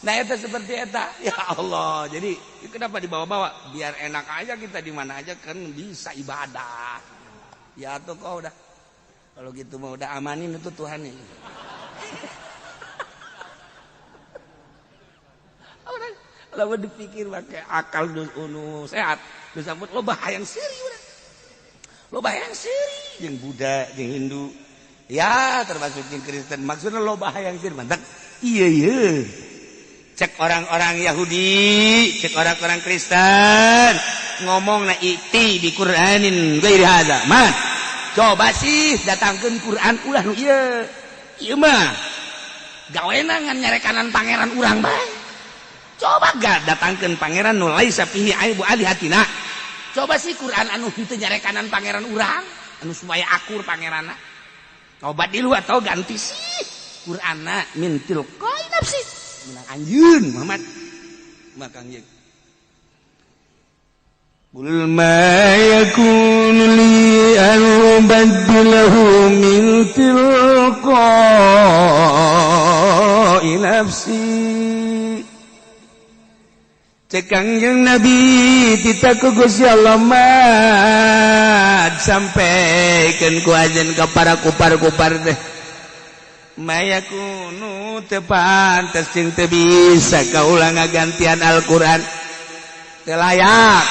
Nah eta seperti eta. Ya Allah. Jadi kenapa dibawa-bawa? Biar enak aja kita di mana aja kan bisa ibadah. Ya tuh kok udah. Kalau gitu mah udah amanin itu Tuhan ya. Orang lamun dipikir pakai akal nu sehat, disambut lo bahayang serius. Loba hayang seuri jeung Buddha jeung Hindu ya termasuk jeung Kristen, maksudna loba hayang seuri mantak ieu ieu. Cek orang-orang Yahudi, cek orang-orang Kristen ngomong na i'ti bi Qur'anin ghairi hadza. Man, coba sih datangkeun Quran ulah nu ieu. Ieu mah gawena ngan nyarekanan pangeran urang bae. Coba gak datangkeun pangeran nu laisa fihi aibu alihatina. Coba sih Quran anu henteu nyarekanan pangeran urang, anu supaya akur pangeranna. Coba dilu atau ganti sih Qur'anna min tilqai nafsi. Menang anjeun Muhammad. Makang jeung Qul ma yakunu li an ubaddilahu min tilqai nafsi. Cek Kangjeng Nabi titah ku Gusti Allah mad sampaikan ku ajen ka para kupar-kupar teh mayakunu teu pantes jeung teu bisa kaula ngagantian Al-Qur'an, teu layak,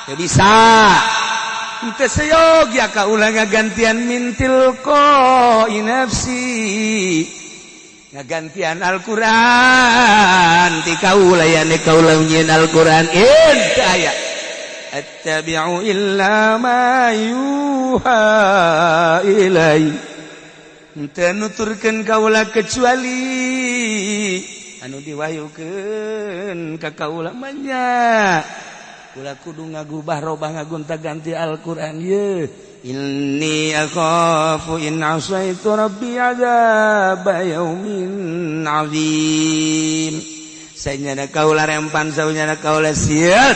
teu bisa, teu seyogia kaula ngagantian min tilqai nafsi, ngagantian Al-Qur'an ti kaula ya ne kaula nyieun Al-Qur'an in teu aya attabi'u illa ma yuha ilai, teu nuturkeun kaula kecuali anu diwahyukeun ka kaula mah nya. Kula kudu ngagubah robah ngagonta ganti Al-Qur'an ye. Inni akhafu in asaitu rabbi adzab yaumin azim. Sanyana kaula rempan saunyana kaula sieun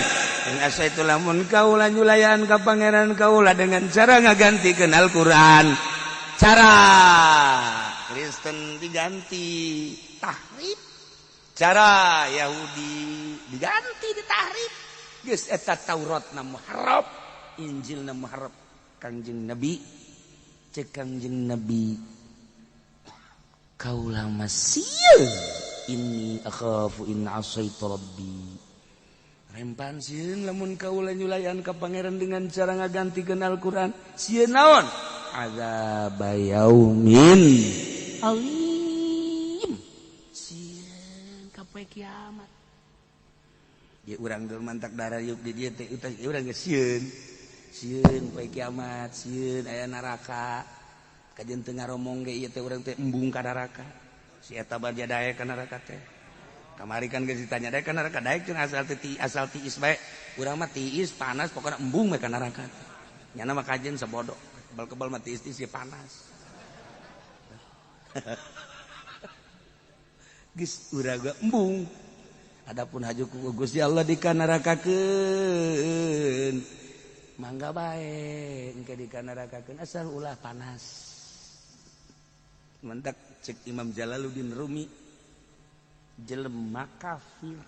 in asaitu lamun kaula nyulayan ka pangeran kaula dengan cara ngagantikeun Al-Qur'an. Cara Kristen diganti tahrif, cara Yahudi diganti ditahrif. Geus eta Taurat na muharraf, Injil na muharraf. Kangjeng Nabi, cek Kangjeng Nabi kaula masieun inni akhafu in asaitu rabbi, rempan sieun lamun kaula nyulayan ka pangeran dengan cara ngagantikeun Al-Qur'an, sieun naon azab yaumin azim, sieun ka poe kiamat. Ya urang dul mantak darah yuk di dieu teh urang geus sieun sieun poe kiamat, sieun aya neraka. Kajeun teu ngaromong ge ieu teh urang teh embung ka neraka. Si eta baja daek ka neraka teh. Kamari kan geus ditanya daek ka neraka, daek cenah asal teh asal tiis bae. Urang mah tiis panas pokona embung we ka neraka. Nyana mah kajeun sabodo. Kebal-kebal mah tiis-tiis ge panas. Geus urang ge embung. Adapun haju ku Gusti Allah dikanarakakeun. Mangga bae engke dikanarakakeun asal ulah panas. Mantak cek Imam Jalaluddin Rumi, jelema kafir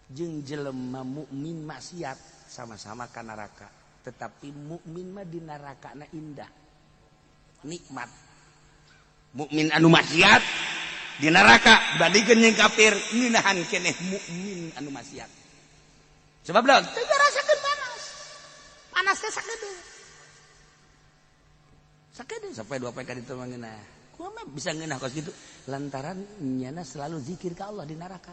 jeung jelema mukmin maksiat sama-sama ka neraka, tetapi mukmin mah di nerakana indah, nikmat. Mukmin anu maksiat di neraka bandingkeun jeung kafir ngeunahan keneh mukmin anu maksiat. Sebab naon? Teu ngarasakeun panas. Panas teh sakedeung. Sakedeung sampai dua poe ka ditu mah ngeunah. Kumaha bisa ngeunah kos kitu? Lantaran nyana selalu zikir ka Allah di neraka.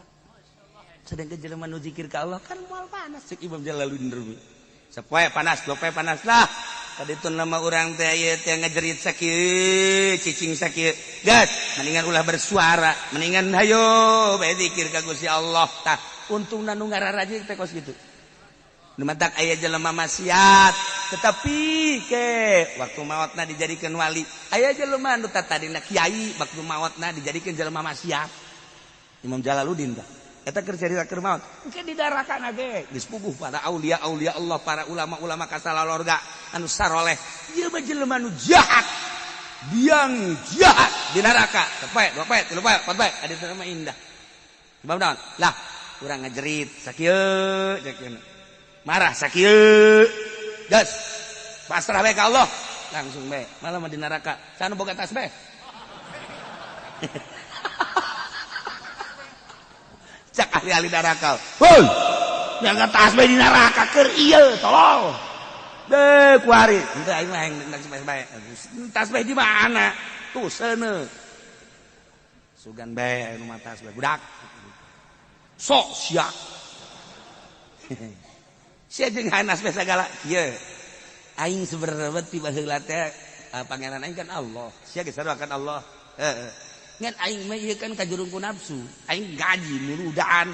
Sedangkan jelema nu zikir ka Allah kan moal panas cek Imam Jalaluddin Rumi. Sapoe panas, dua poe panas lah. Kaditu nama urang teh ieu teh ngajerit sakieu, cicing sakieu. Geus, mendingan ulah bersuara, mendingan hayo bae zikir ka Gusti Allah. Tah, untungna nu ngararaji teh kos kitu. Nu matak aya jelema maksiat, tetapi ke waktu maotna dijadikeun wali. Aya jelema nu tadina kiai, waktu maotna dijadikeun jelema maksiat. Imam Jalaluddin tah. Eta keur carita keur maot. Engke didarakana ge geus puguh para aulia-aulia Allah, para ulama-ulama kasalalorga anu saroleh. Ieu mah jelema nu jahat. Biang jahat di neraka. Sapoe, dua poe, tilu poe, empat poe, adi teh mah indah. Sebab naon? Lah, urang ngajerit sakieu cek marah sakieu. Geus. Pasrah bae ka Allah. Langsung bae. Malah mah di neraka. Sana boga tasbih. Cak ahli-ahli neraka. Hoi. Yang tasbih di neraka keur ieu tolol. Deh kuari henteu aing mah hayang tasbih bae. Tasbih di mana? Tuh seuneu. Sugan bae anu mah tasbih budak. Sok sia. Sia jeung hanas bae sagala. Ieu. Aing sebenarnya ti baheula teh pangeran aing kan Allah. Sia geus sarua kan Allah. Heeh. Ngan aing mah ieu kan kajurung ku nafsu. Aing gaji muludan.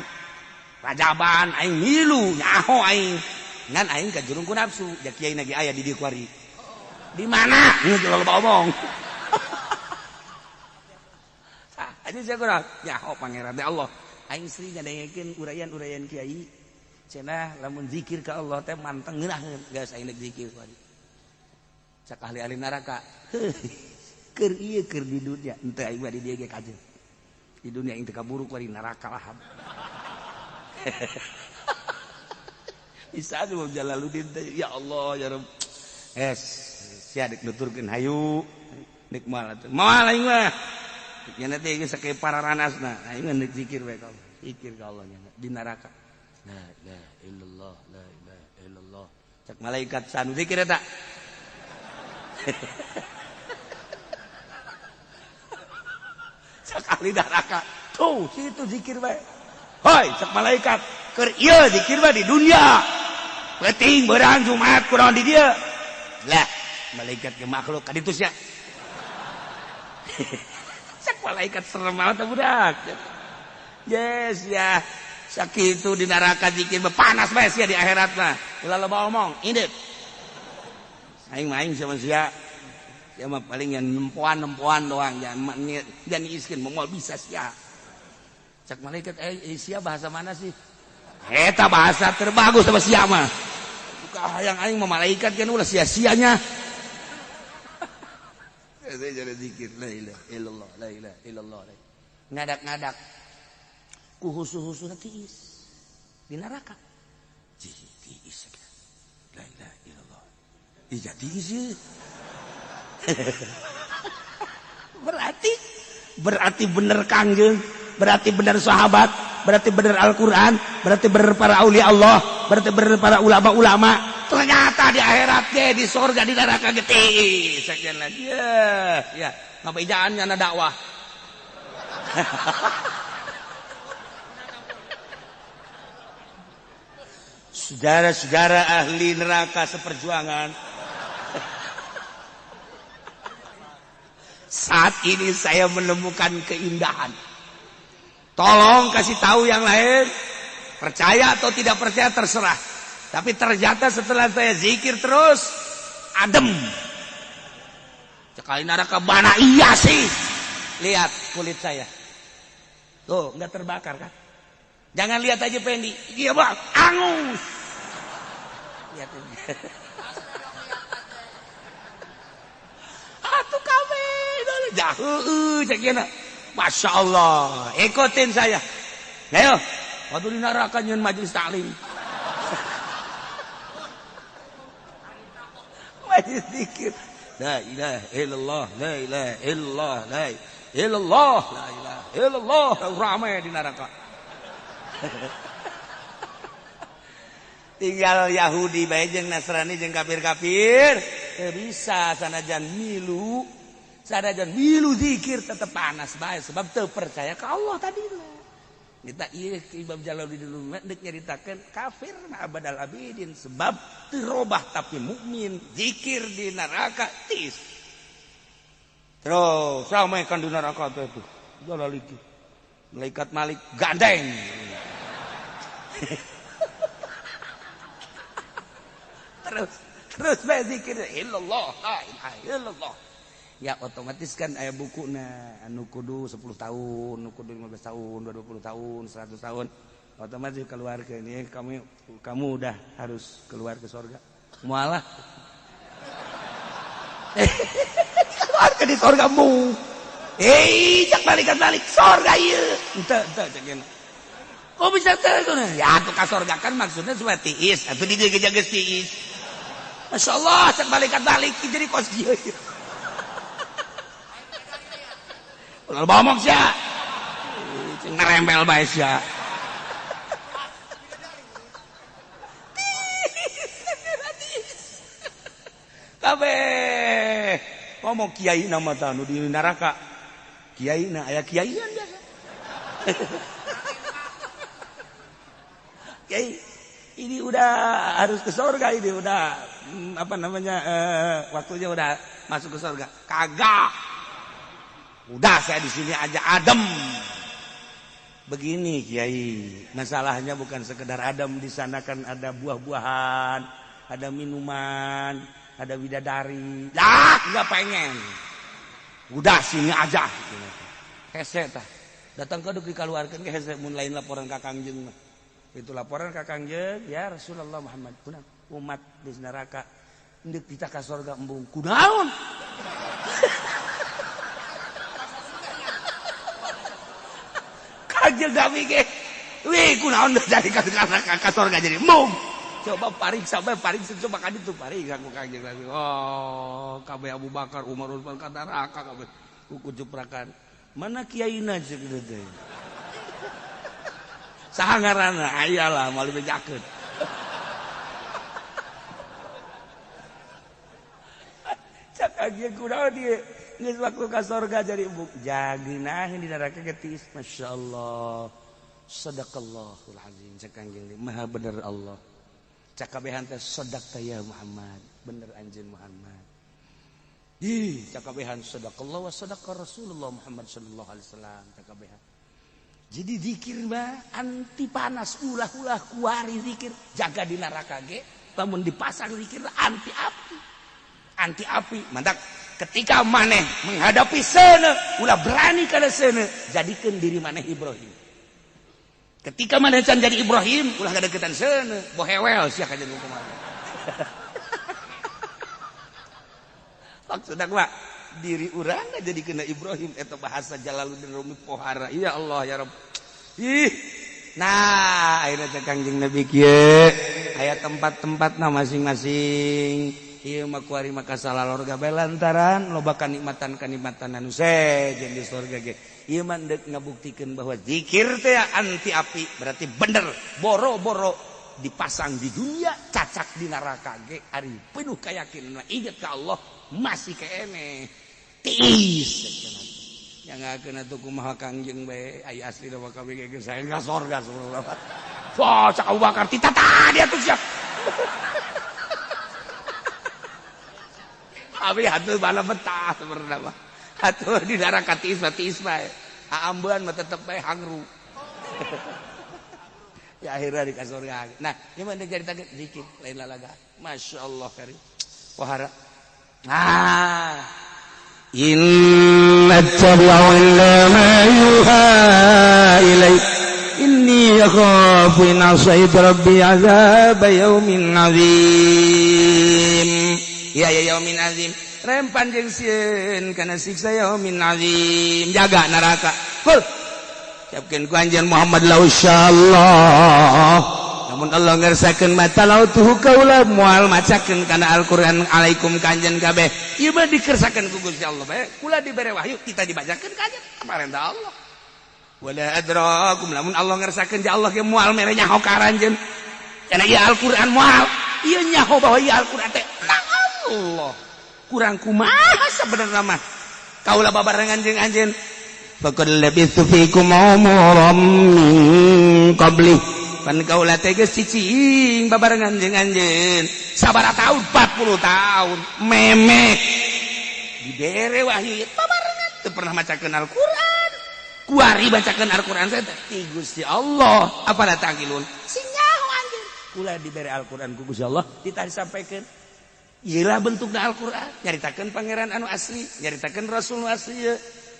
Rajaban aing milu nyaho aing. Ngan aing kajurung ku nafsu. Ja kiai lagi aya di dieu kuari. Di mana? Ieu loba omong. Aja sia kurang nyaho pangeran teh Allah. Aing sering ngadengekeun uraian-uraian kiai. Cenah lamun zikir ka Allah teh manteng ngeunaheun geus aing deuk zikir kuari. Cak ahli-ahli neraka. Keur ieu keur di dunia henteu aing mah di dieu ge kajeun. Di dunia aing teu kaburu kuari neraka lahab. Bisa aja Jalaluddin teh ya Allah ya Rabb. Es sia deuk nuturkeun hayu deuk moal atuh. Moal aing mah. Nya teh geus sakieu pararanasna. Aing mah deuk zikir bae ka Allah. Zikir ka Allah nya di neraka. La ilaha illallah, la ilaha illallah. Cak malaikat sanu zikir eta. Cak ahli neraka. Tuh, situ zikir bae. Hoi, cak malaikat, keur ieu zikir bae di dunia. Penting beurang Jumat kurang di dieu. Lah, malaikat ge makhluk ka ditu sia. Cak malaikat serem amat budak. Yes ya. Sakitu di neraka zikir panas bae sia di akhirat mah. Ulah loba omong, indit. Aing mah aing sama sia. Sia mah paling yang nempoan-nempoan doang, jangan iskeun moal bisa sia. Cak malaikat sia bahasa mana sih? Eta bahasa terbagus sama sia mah. Buka hayang aing mah malaikat kan ulah sia-sianya. Saya jadi zikir la ilaha illallah, la ilaha illallah. Ngadak-ngadak. Ku husu-husu tiis di neraka. Tiis. La ilaha illallah. Ija tiis. Berarti bener Kangjeng, berarti bener sahabat, berarti bener Al-Qur'an, berarti bener para aulia Allah, berarti bener para ulama-ulama. Ternyata di akhirat ge di surga di neraka ge tiis. Sekian lagi. Ya, ya, ngapa ijaan nyana dakwah. Saudara-saudara ahli neraka seperjuangan. Saat ini saya menemukan keindahan. Tolong kasih tahu yang lain. Percaya atau tidak percaya terserah. Tapi ternyata setelah saya zikir terus, adem. Sekali neraka mana iya sih. Lihat kulit saya. Tuh, nggak terbakar kan? Jangan lihat aja Pendi. Iya bang, angus. Lihat ini. Atuh kabeh jauh cek ieu. Masya Allah, ikutin saya. Ayo, waktu di neraka nyeun majelis taklim. Majelis zikir. La ilaha illallah, la ilaha illallah, la ilaha illallah, la ilaha illallah. Ramai di neraka. Tinggal Yahudi bae jeung Nasrani jeung kafir-kafir teu bisa sanajan milu zikir tetep panas bae sebab teu percaya ka Allah tadi. Kita ieu Imam Jalaluddin dulu deuk nyaritakeun kafir mah abadal abidin sebab teu robah tapi mukmin zikir di neraka tis. Terus ramai kan di neraka teh tuh. Jalaliki. Malaikat Malik gandeng. Terus bae zikir illallah la ilaha illallah. Ya otomatis kan aya bukuna anu kudu 10 tahun, anu kudu 15 tahun, 20 tahun, 100 tahun. Otomatis keluar ke ini kamu udah harus keluar ke surga. Mualah. Keluar ke di surgamu. Cak balik surga ieu. Henteu cak ieu. Kok bisa teh? Ya atuh ka surga kan maksudnya supaya tiis, atuh di dieu ge geus tiis. Masyaallah cak balik jadi kos dieu. Ulah bomong sia. Cing ngerembel bae sia. Kabeh ngomong kiai nama tah nu di neraka. Kiai na aya kiaian biasa. Kiai ini udah harus ke surga, ini udah apa namanya waktunya udah masuk ke surga. Kagak. Udah saya di sini aja adem. Begini kiai, masalahnya bukan sekedar adem, di sana kan ada buah-buahan, ada minuman, ada bidadari. Lah, nggak pengen. Udah sini aja. Hese tah. Datang ke duk dikaluarkeun ke hese mun lain laporan ka Kangjeng mah. Itu laporan ka Kangjeng, ya Rasulullah Muhammad, kunaon umat di neraka endek kita ka surga embung. Kunaon? Kangjeng Nabi ge. Wih, kunaon jadi ka neraka ka surga jadi embung. Coba pariksa bae, pariksa coba ka ditu pariksa ku Kangjeng Nabi. Oh, kabeh Abu Bakar, Umar, Utsman ka neraka kabeh. Ku jeprakan. Mana kiaina ceuk teh? Saha ngaranna? Ayalah moal dibejakeun. Cak Kangjeng kunaon ieu? Geus waktu ka sorga jadi embung. Jaginahin di neraka getis. Masyaallah. Sadaqallahul azim. Cak Kangjeng maha bener Allah. Cak kabehan teh sadaqta ya Muhammad. Bener anjeun Muhammad. Ih, cak kabehan sadaqallah wa sadaqa Rasulullah Muhammad sallallahu alaihi wasallam. Cak kabehan. Jadi zikir mah anti panas, ulah-ulah kuari zikir, jaga di neraka ge, lamun dipasang zikir anti api. Anti api, mantak ketika maneh menghadapi seuneu, ulah berani kana seuneu, jadikeun diri maneh Ibrahim. Ketika maneh can jadi Ibrahim, ulah kadeukeutan seuneu, bohewel sia kajeun kumaha. Maksudna mah diri urang jadi kena Ibrahim eta bahasa Jalaluddin Rumi pohara. Ya Allah ya Rabb. Ih. Nah, akhirnya teh Kangjeng Nabi kieu aya tempat-tempatna masing-masing. Ieu mah kuari mah kasalalorga bae lantaran loba kanikmatan-kanikmatan anu sejen di surga ge. Ieu mah deuk ngabuktikeun bahwa zikir teh anti api, berarti bener boro-boro dipasang di dunia cacak di neraka ge ari penuh keyakinan inget ka Allah masih kene tiis yang nggak kena tuh kumaha Kangjeng bae ai asli mah kabeh ge saya ka sorga sebenarnya. Wah, cak Abu Bakar titata dia tuh siap. Abi hatuh bala betah sebenarnya mah. Hatuh di neraka tiis mah tiis bae. Aambean mah tetep bae hangru. Ya akhirnya di kasurga. Nah, ieu mah deuk caritakeun zikir lain lalaga. Masyaallah kari. Wahara. Ah. Inna tabi'u illa ma yuha ilai inni akhafu in asaitu rabbi azab yaumin azim. Ya ya yaumin azim. Rempan jeung sieun kana siksa yaumin azim. Jaga neraka. Kul. Siapkeun ku anjeun Muhammad la insyaallah. Namun Allah ngersakeun mata lautuhu kaula moal macakeun kana Al-Qur'an alaikum ka anjeun kabeh. Ieu mah dikersakeun ku Gusti Allah bae. Kula dibere wahyu kita dibacakeun ka anjeun parentah Allah. Wala adrakum lamun Allah ngersakeun ja Allah ge moal mere nyaho ka aranjeun. Kana ieu Al-Qur'an moal. Ieu nyaho bahwa ieu Al-Qur'an teh nang Allah. Kurang kumaha sabenerna mah. Kaula babarengan jeung anjeun. Faqad labithu fikum umuran min qabli. Pan kaula teh geus cicing babarengan jeung anjeun sabaraha tahun 40 tahun memek dibere wahyu babarengan teu pernah macakeun Al-Qur'an. Kuari bacakeun Al-Qur'an teh ti Gusti Allah. Apala taqilun? Sing nyaho anjeun. Kula dibere Al-Qur'an ku Gusti Allah ditah disampaikeun. Ieu bentukna Al-Qur'an, nyaritakeun pangeran anu asli, nyaritakeun rasul nu asli,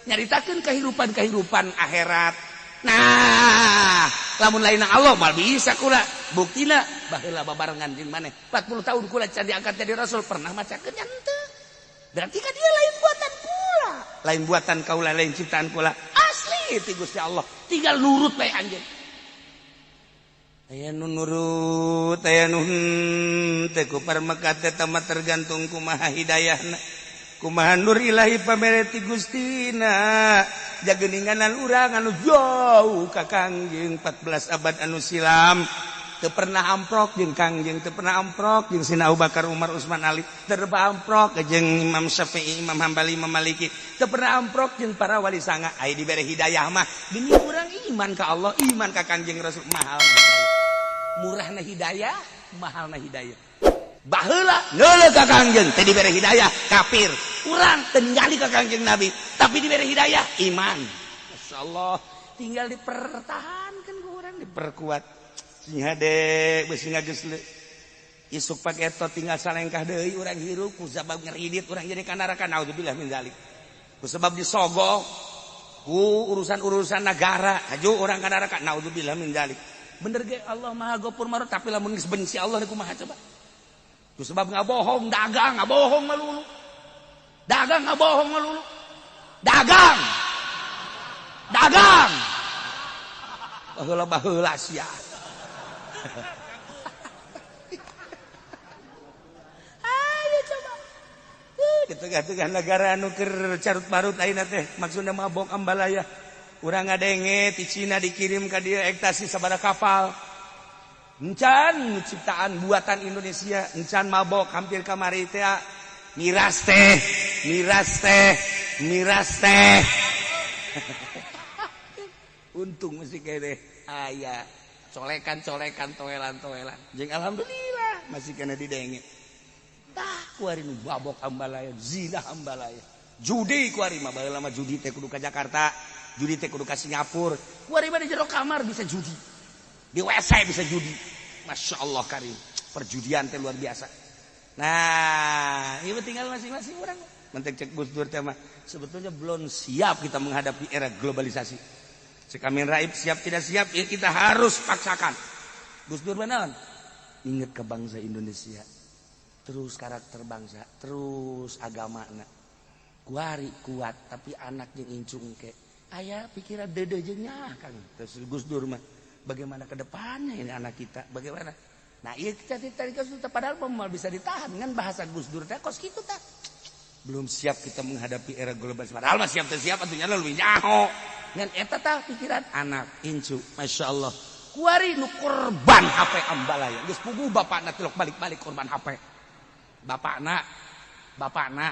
nyaritakeun kehidupan-kehidupan akhirat. Nah, lamun lain Allah mal bisa kula. Buktina baheula babarengan jeung maneh 40 tahun kula can diangkat jadi rasul pernah macakeun nya henteu. Berarti kan dia lain buatan kula, lain buatan kaula, lain ciptaan kula. Asli ti Gusti Allah. Tinggal nurut bae anjeun. Aya nu nurut, aya nu henteu ku parmeka teh mah tergantung kumaha hidayahna. Kumaha nur ilahi pamere ti Gustina. Jageninganan urang anu jauh ka Kangjeng 14 abad anu silam. Teu pernah amprok jeung Kangjeng, teu pernah amprok jeung Sina Abu Bakar, Umar, Utsman, Ali, teu pernah amprok jeung Imam Syafi'i, Imam Hambali, Imam Maliki, teu pernah amprok jeung para wali sanga. Aya dibere hidayah mah demi urang iman ka Allah, iman ka Kangjeng Rasul, mahal na hidayah. Murahna hidayah, mahalna hidayah. Baheula neuleuh ka Kangjeng teu dibere hidayah, kafir. Urang teu ningali ka Kangjeng Nabi, tapi dibere hidayah iman. Masyaallah, tinggal dipertahankan ku urang, diperkuat. Sing hade beusi ngageus isuk paketo tinggal salengkah deui urang hirup ku sabab ngeridit urang jadi ka neraka, naudzubillah min zalik. Ku sebab disogok ku urusan-urusan negara haju urang ka neraka, naudzubillah min zalik. Bener ge Allah Maha Ghafur Marhum, tapi lamun geus benci Allah kumaha coba? Ku sebab ngabohong, dagang ngabohong melulu. Dagang ngabohong melulu. Dagang. Dagang. Baheula-baheula sia. Ayo coba. Di tengah-tengah negara anu keur carut marut ayeuna teh maksudna mabok ambalaya. Urang ngadenge ti Cina dikirim ka dieu ekstasi sabaraha kapal. Encan ciptaan buatan Indonesia, encan mabok hampir kamari teh miras teh, miras teh, miras teh. Untung masih kene aya colekan-colekan, toelan-toelan. Jeung alhamdulillah masih kena didenge. Tah kuari nu babok ambalaya, zina ambalaya. Judi kuari mah baheula mah judi teh kudu ka Jakarta, judi teh kudu ka Singapura. Kuari mah di jero kamar bisa judi. Di WC bisa judi. Masya Allah karim. Perjudian teh luar biasa. Nah, ieu tinggal masing-masing urang. Mentek cek Gus Dur teh mah sebetulnya belum siap kita menghadapi era globalisasi. Cek Amin Raib siap tidak siap ya kita harus paksakan. Gus Dur benar. Ingat ke bangsa Indonesia. Terus karakter bangsa, terus agama na. Kuari kuat tapi anak jeung incung ke. Aya pikiran deudeuh jeung nyaah Kang. Terus Gus Dur mah bagaimana ke depannya ini anak kita? Bagaimana? Nah, iya kita tadi padahal mau bisa ditahan dengan bahasa Gus Dur teh kos kitu tah. Belum siap kita menghadapi era globalisasi. Padahal mah siap teh siap atuh nya leuwih nyaho. Ngan eta tah pikiran anak incu, Masya Allah. Kuari nu korban HP ambalaya. Geus puguh bapakna tilok balik-balik korban HP. Bapakna, bapakna.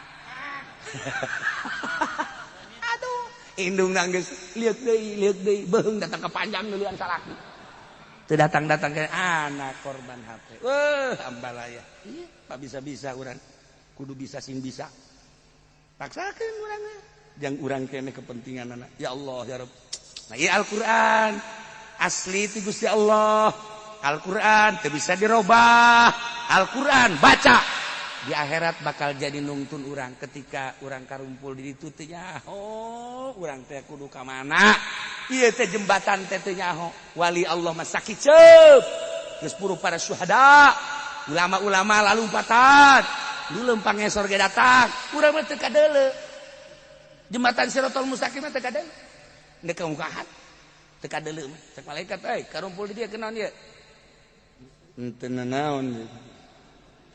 Aduh, indung nangis, lihat deui, beheung datang ke panjang duluan salaki. Teu datang-datang ke anak korban HP. Wah, ambalaya. Iya, pak bisa-bisa urang. Kudu bisa sing bisa. Paksakeun urang mah. Jang urang kene kepentingan anak. Ya Allah ya Rabb. Nah, ieu Al-Qur'an asli ti Gusti Allah. Al-Qur'an teu bisa dirobah. Al-Qur'an baca. Di akhirat bakal jadi nungtun urang ketika urang karumpul di ditu teh nyaho, urang teh kudu ka mana? Ieu teh jembatan teh teu nyaho. Wali Allah mah sakiceup. Geus puru para syuhada, ulama-ulama lalumpatan. Nu leumpang ngesor ge datang, urang mah teu kadeuleu. Jembatan Siratal Mustaqim mah teu kadeuleu. Ndek kamukahan. Teu kadeuleu mah. Cek malaikat euy, karumpul di dieu kunaon ieu? Henteu nanaon.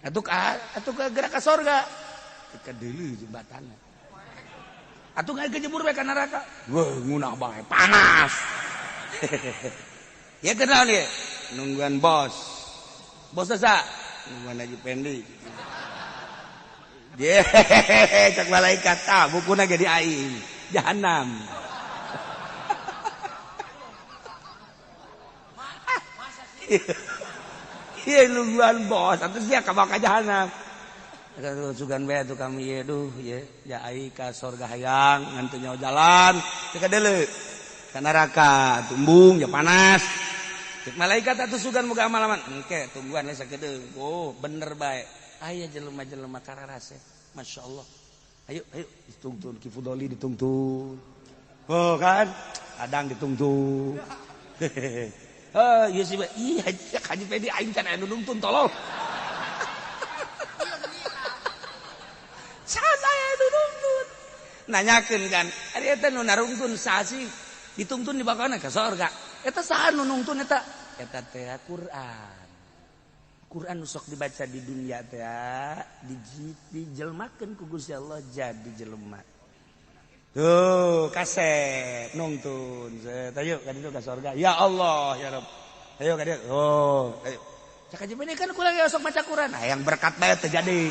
Atuh ka gerak ka sorga. Teu kadeuleu jembatanna. Atuh nggak kejebur bae ka neraka. Wah, ngunah bae panas. Ya kunaon ieu? Nungguan bos. Bos sa? Nungguan Haji Pendi. Ye, cek malaikat ah bukuna ge di aing. Jahanam. Iya nungguan bos, atuh sia ka ka jahanam. Aduh sugan bae atuh kami ieu duh ye, ya ai ka sorga hayang ngan teu nyaho jalan, teu kadeuleu. Ka neraka tumbung ya panas. Cek malaikat atuh sugan moga amalaman. Engke tungguan we sakedeung. Oh, bener bae. Aya jelema-jelema kararase. Masya Allah. Ayo, ayo ditungtun Ki Fudoli ditungtun. Oh kan? Adang ditungtun. Oh, iya sih, ih, Haji Pedi aing can aya nu nungtun tolol. Can aya nu nungtun. Nanyakeun kan, ari eta nu narungtun saha sih? Ditungtun dibakana ka sorga. Eta saha nu nungtun eta? Eta teh Quran. Quran sok dibaca di dunia teh dijelmakeun ku Gusti Allah jadi jelema. Tuh kaset nungtun. Set ayo kan itu ka sorga. Ya Allah ya Rabb. Ayo ka dieu. Oh, ayo. Cak aja ini kan kurang ya sok maca Quran. Nah, yang berkat bae terjadi.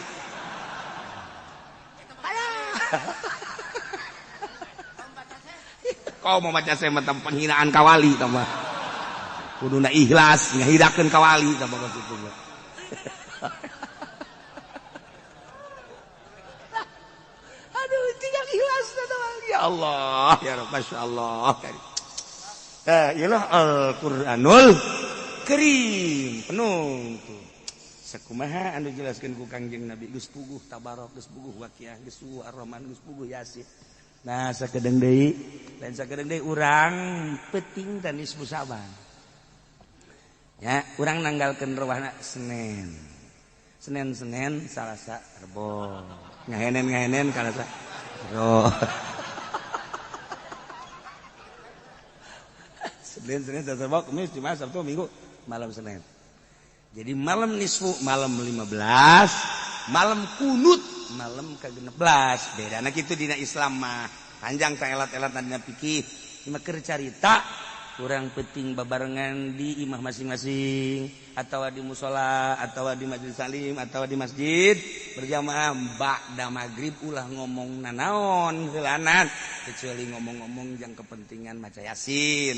Alah. Kau mau maca saya tentang penghinaan kawali tambah. Kuduna ikhlas ngahidakeun kawali tambah kitu. Aduh, tinggal ikhlas ya Allah, ya Rabb, masyaallah. Iyalah Al-Qur'anul Karim penuh tuh. Sakumaha anu jelaskeun ku Kangjeng Nabi geus puguh Tabarok, geus puguh Waqiah, geus puguh Ar-Rahman, geus puguh Yasin. Nah, sakedeung deui, lain sakedeung deui urang peuting dan nisfu Sa'ban. Ya, urang nanggalkeun rewahna Senin. Senin Senin, Salasa, Rebo. Ngahenen-ngahenen Kalasa. Rebo. Senin, Senin, Selasa, Rebo, Kamis, Jumat, Sabtu, Minggu, malam Senin. Jadi malam nisfu, malam 15, malam kunut, malam ke-16. Bedana kitu dina Islam mah. Panjang ta elat-elat dina fikih. Imah keur carita kurang penting babarengan di imah masing-masing atau di musola atau di majelis salim atau di masjid berjamaah ba'da maghrib ulah ngomong nanaon heulanan kecuali ngomong-ngomong yang kepentingan maca Yasin.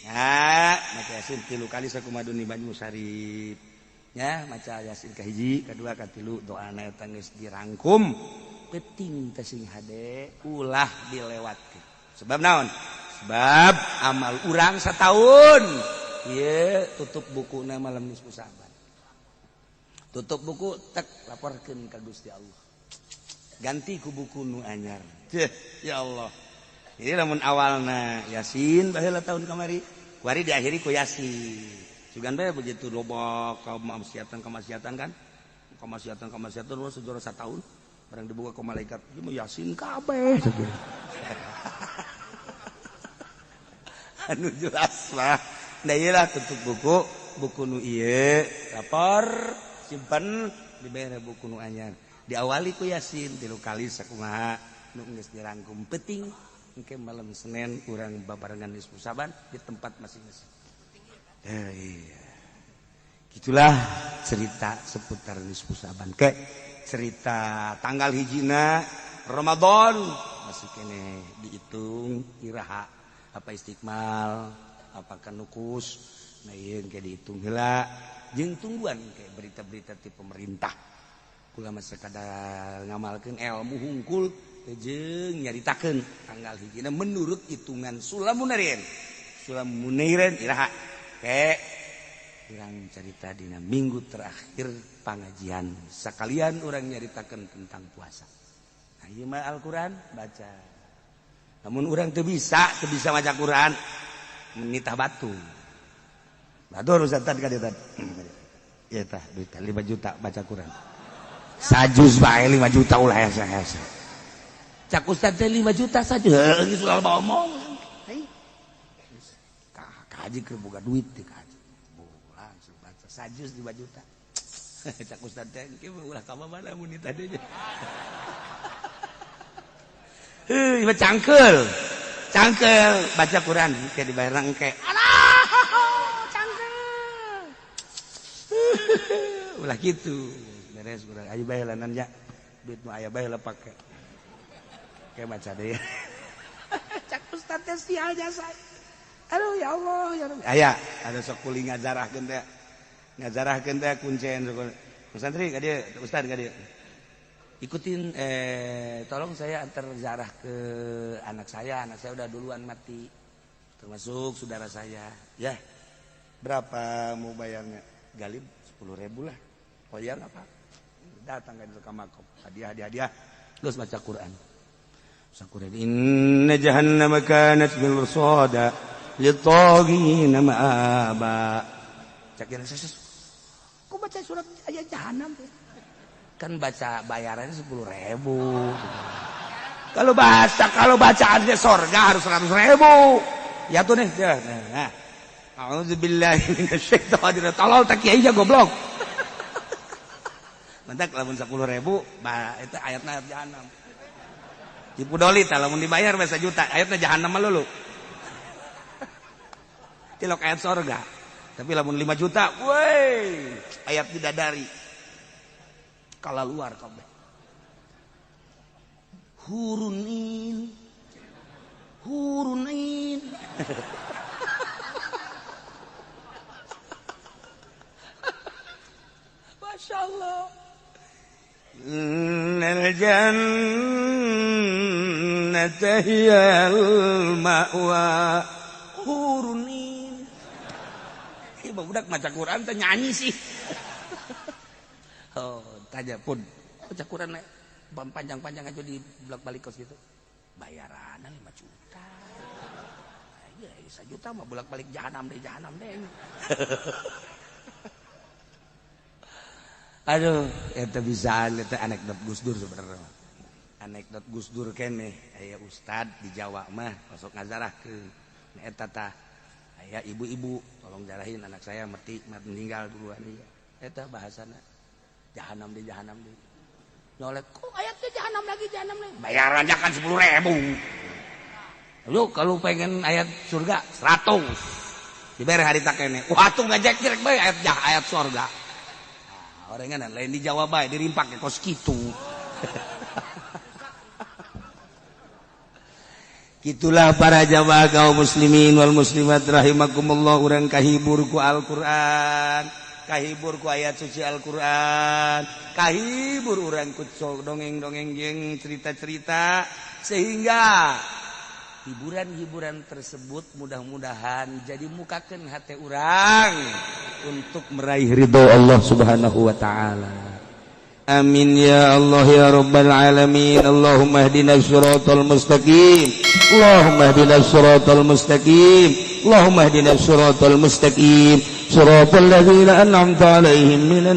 Ya, maca Yasin 3 kali sakumaduni banyu sarip. Ya, maca Yasin kahiji, kadua, katilu doana eta geus dirangkum. Penting teh sing hade ulah dilewatkeun. Sebab naon? Sebab amal urang setahun. Ieu tutup bukuna malam nisfu Sa'ban. Tutup buku tek laporkeun ka Gusti Allah. Ganti ku buku nu anyar. Ceuh, ya Allah. Jadi lamun awalna Yasin baheula tahun kamari, kuari diakhiri ku Yasin. Sugan bae begitu loba kemaksiatan-kemaksiatan kan? Kemaksiatan-kemaksiatan terus sejarah setahun barang dibuka ku malaikat, ieu mah Yasin kabeh. Anu jelas lah. Nah iyalah tutup buku, buku nu ieu lapor simpen dibayar buku nu anyar. Diawali ku Yasin 3 kali sakumaha nu geus dirangkum penting. Engke malam Senin urang babarengan nisfu Sa'ban di tempat masing-masing. Iya. Gitulah cerita seputar nisfu Sa'ban. Ke cerita tanggal hijina Ramadan masih kene dihitung iraha apa istiqmal, apakah nukus. Nah ieu engke dihitung heula jeung tungguan ke berita-berita ti pemerintah. Kula mah sakadar ngamalkeun ilmu hungkul jeung nyaritakeun tanggal hijina menurut hitungan Sulamunirin. Sulamunirin iraha ke urang carita dina minggu terakhir pangajian sakalian urang nyaritakeun tentang puasa. Nah ieu mah Al-Qur'an baca. Namun urang teu bisa maca Quran menitah batu. Batu ustaz tadi ka dieu tadi. Ieu tah duit 5 juta baca Quran. Sajuz bae 5 juta ulah hese-hese. Cak ustaz teh 5 juta saja. Heuh geus ulah omong. Hei. Kaji keur boga duit teh kaji. Langsung baca sajuz 5 juta. Cak ustaz teh engke ulah ka mana mun tadi. Heuh, ieu cangkeul. Cangkeul baca Quran ke dibayar engke. Alah, cangkeul. Ulah kitu. Beres urang ayo bae lanan nya. Duit nu aya bae lah pake. Kayak baca deh. Cak ustaz teh sial jasa. Aduh ya Allah ya Rabbi. Aya, ada sok kuli ngajarahkeun teh. Ngajarahkeun teh kuncen sok. Santri ka dieu, ustaz ka dieu. Ikutin tolong saya antar zarah ke anak saya udah duluan mati. Termasuk saudara saya. Ya. Berapa mau bayarnya? Galib 10.000 lah. Koyar apa? Datang ke makom. Hadiah. Terus baca Quran. Sakurin inna jahannama kanat mirsada litaghina ma'aba. Cak yang Kok baca surat ayat jahanam? Kan baca bayarannya 10.000. Kalau bacaannya sorga harus 100.000. Ya tuh nih. Nah. A'udzubillahi minasyaitonir rajim. Tolol tak kiai goblok. Mentak lamun 10.000, itu ayatna ayat jahanam. Tipu doli tah lamun dibayar we 1 juta, ayatna jahanam mah lulu. Tilok ayat sorga. Tapi lamun 5 juta, woi, ayat bidadari. Kala luar kabeh. Hurunin. Hurunin. Masya Allah. Innal jannata hiyal ma'wa. Hurunin. Ieu budak maca Quran teh nyanyi sih. Oh, tanya pun baca Quran panjang-panjang aja di bolak-balik kos gitu. Bayaran 5 juta. Iya, 1 juta mah bolak-balik jahanam deh, jahanam deh. Aduh, eta bisa eta anekdot Gus Dur sebenarnya. Anekdot Gus Dur keneh aya ustad di Jawa mah masuk ngazarahkeun. Eta tah aya ibu-ibu tolong jarahin anak saya mati meninggal duluan ieu. Eta bahasana jahanam deh, jahanam deh. Nyolek kok ayatnya jahanam lagi, jahanam lagi. Bayarannya kan 10.000. Lu kalau pengen ayat surga 100. Dibayar hari tak kene. Wah, atuh ngajek direk bae ayat jah ayat surga. Orengan lain di Jawa bae dirimpak ke kos kitu. Gitulah para jamaah kaum muslimin wal muslimat rahimakumullah, urang kahibur ku Al-Qur'an, kahibur ku ayat suci Al-Qur'an, kahibur urang ku dongeng-dongeng jeung cerita-cerita, sehingga hiburan-hiburan tersebut mudah-mudahan jadi mukakeun hate urang untuk meraih ridho Allah Subhanahu wa taala. Amin ya Allah ya rabbal alamin. Allahumma ihdinas siratal mustaqim. Allahumma ihdinas siratal mustaqim. Allahumma ihdinas siratal mustaqim. Siratal ladzina an'amta 'alaihim minan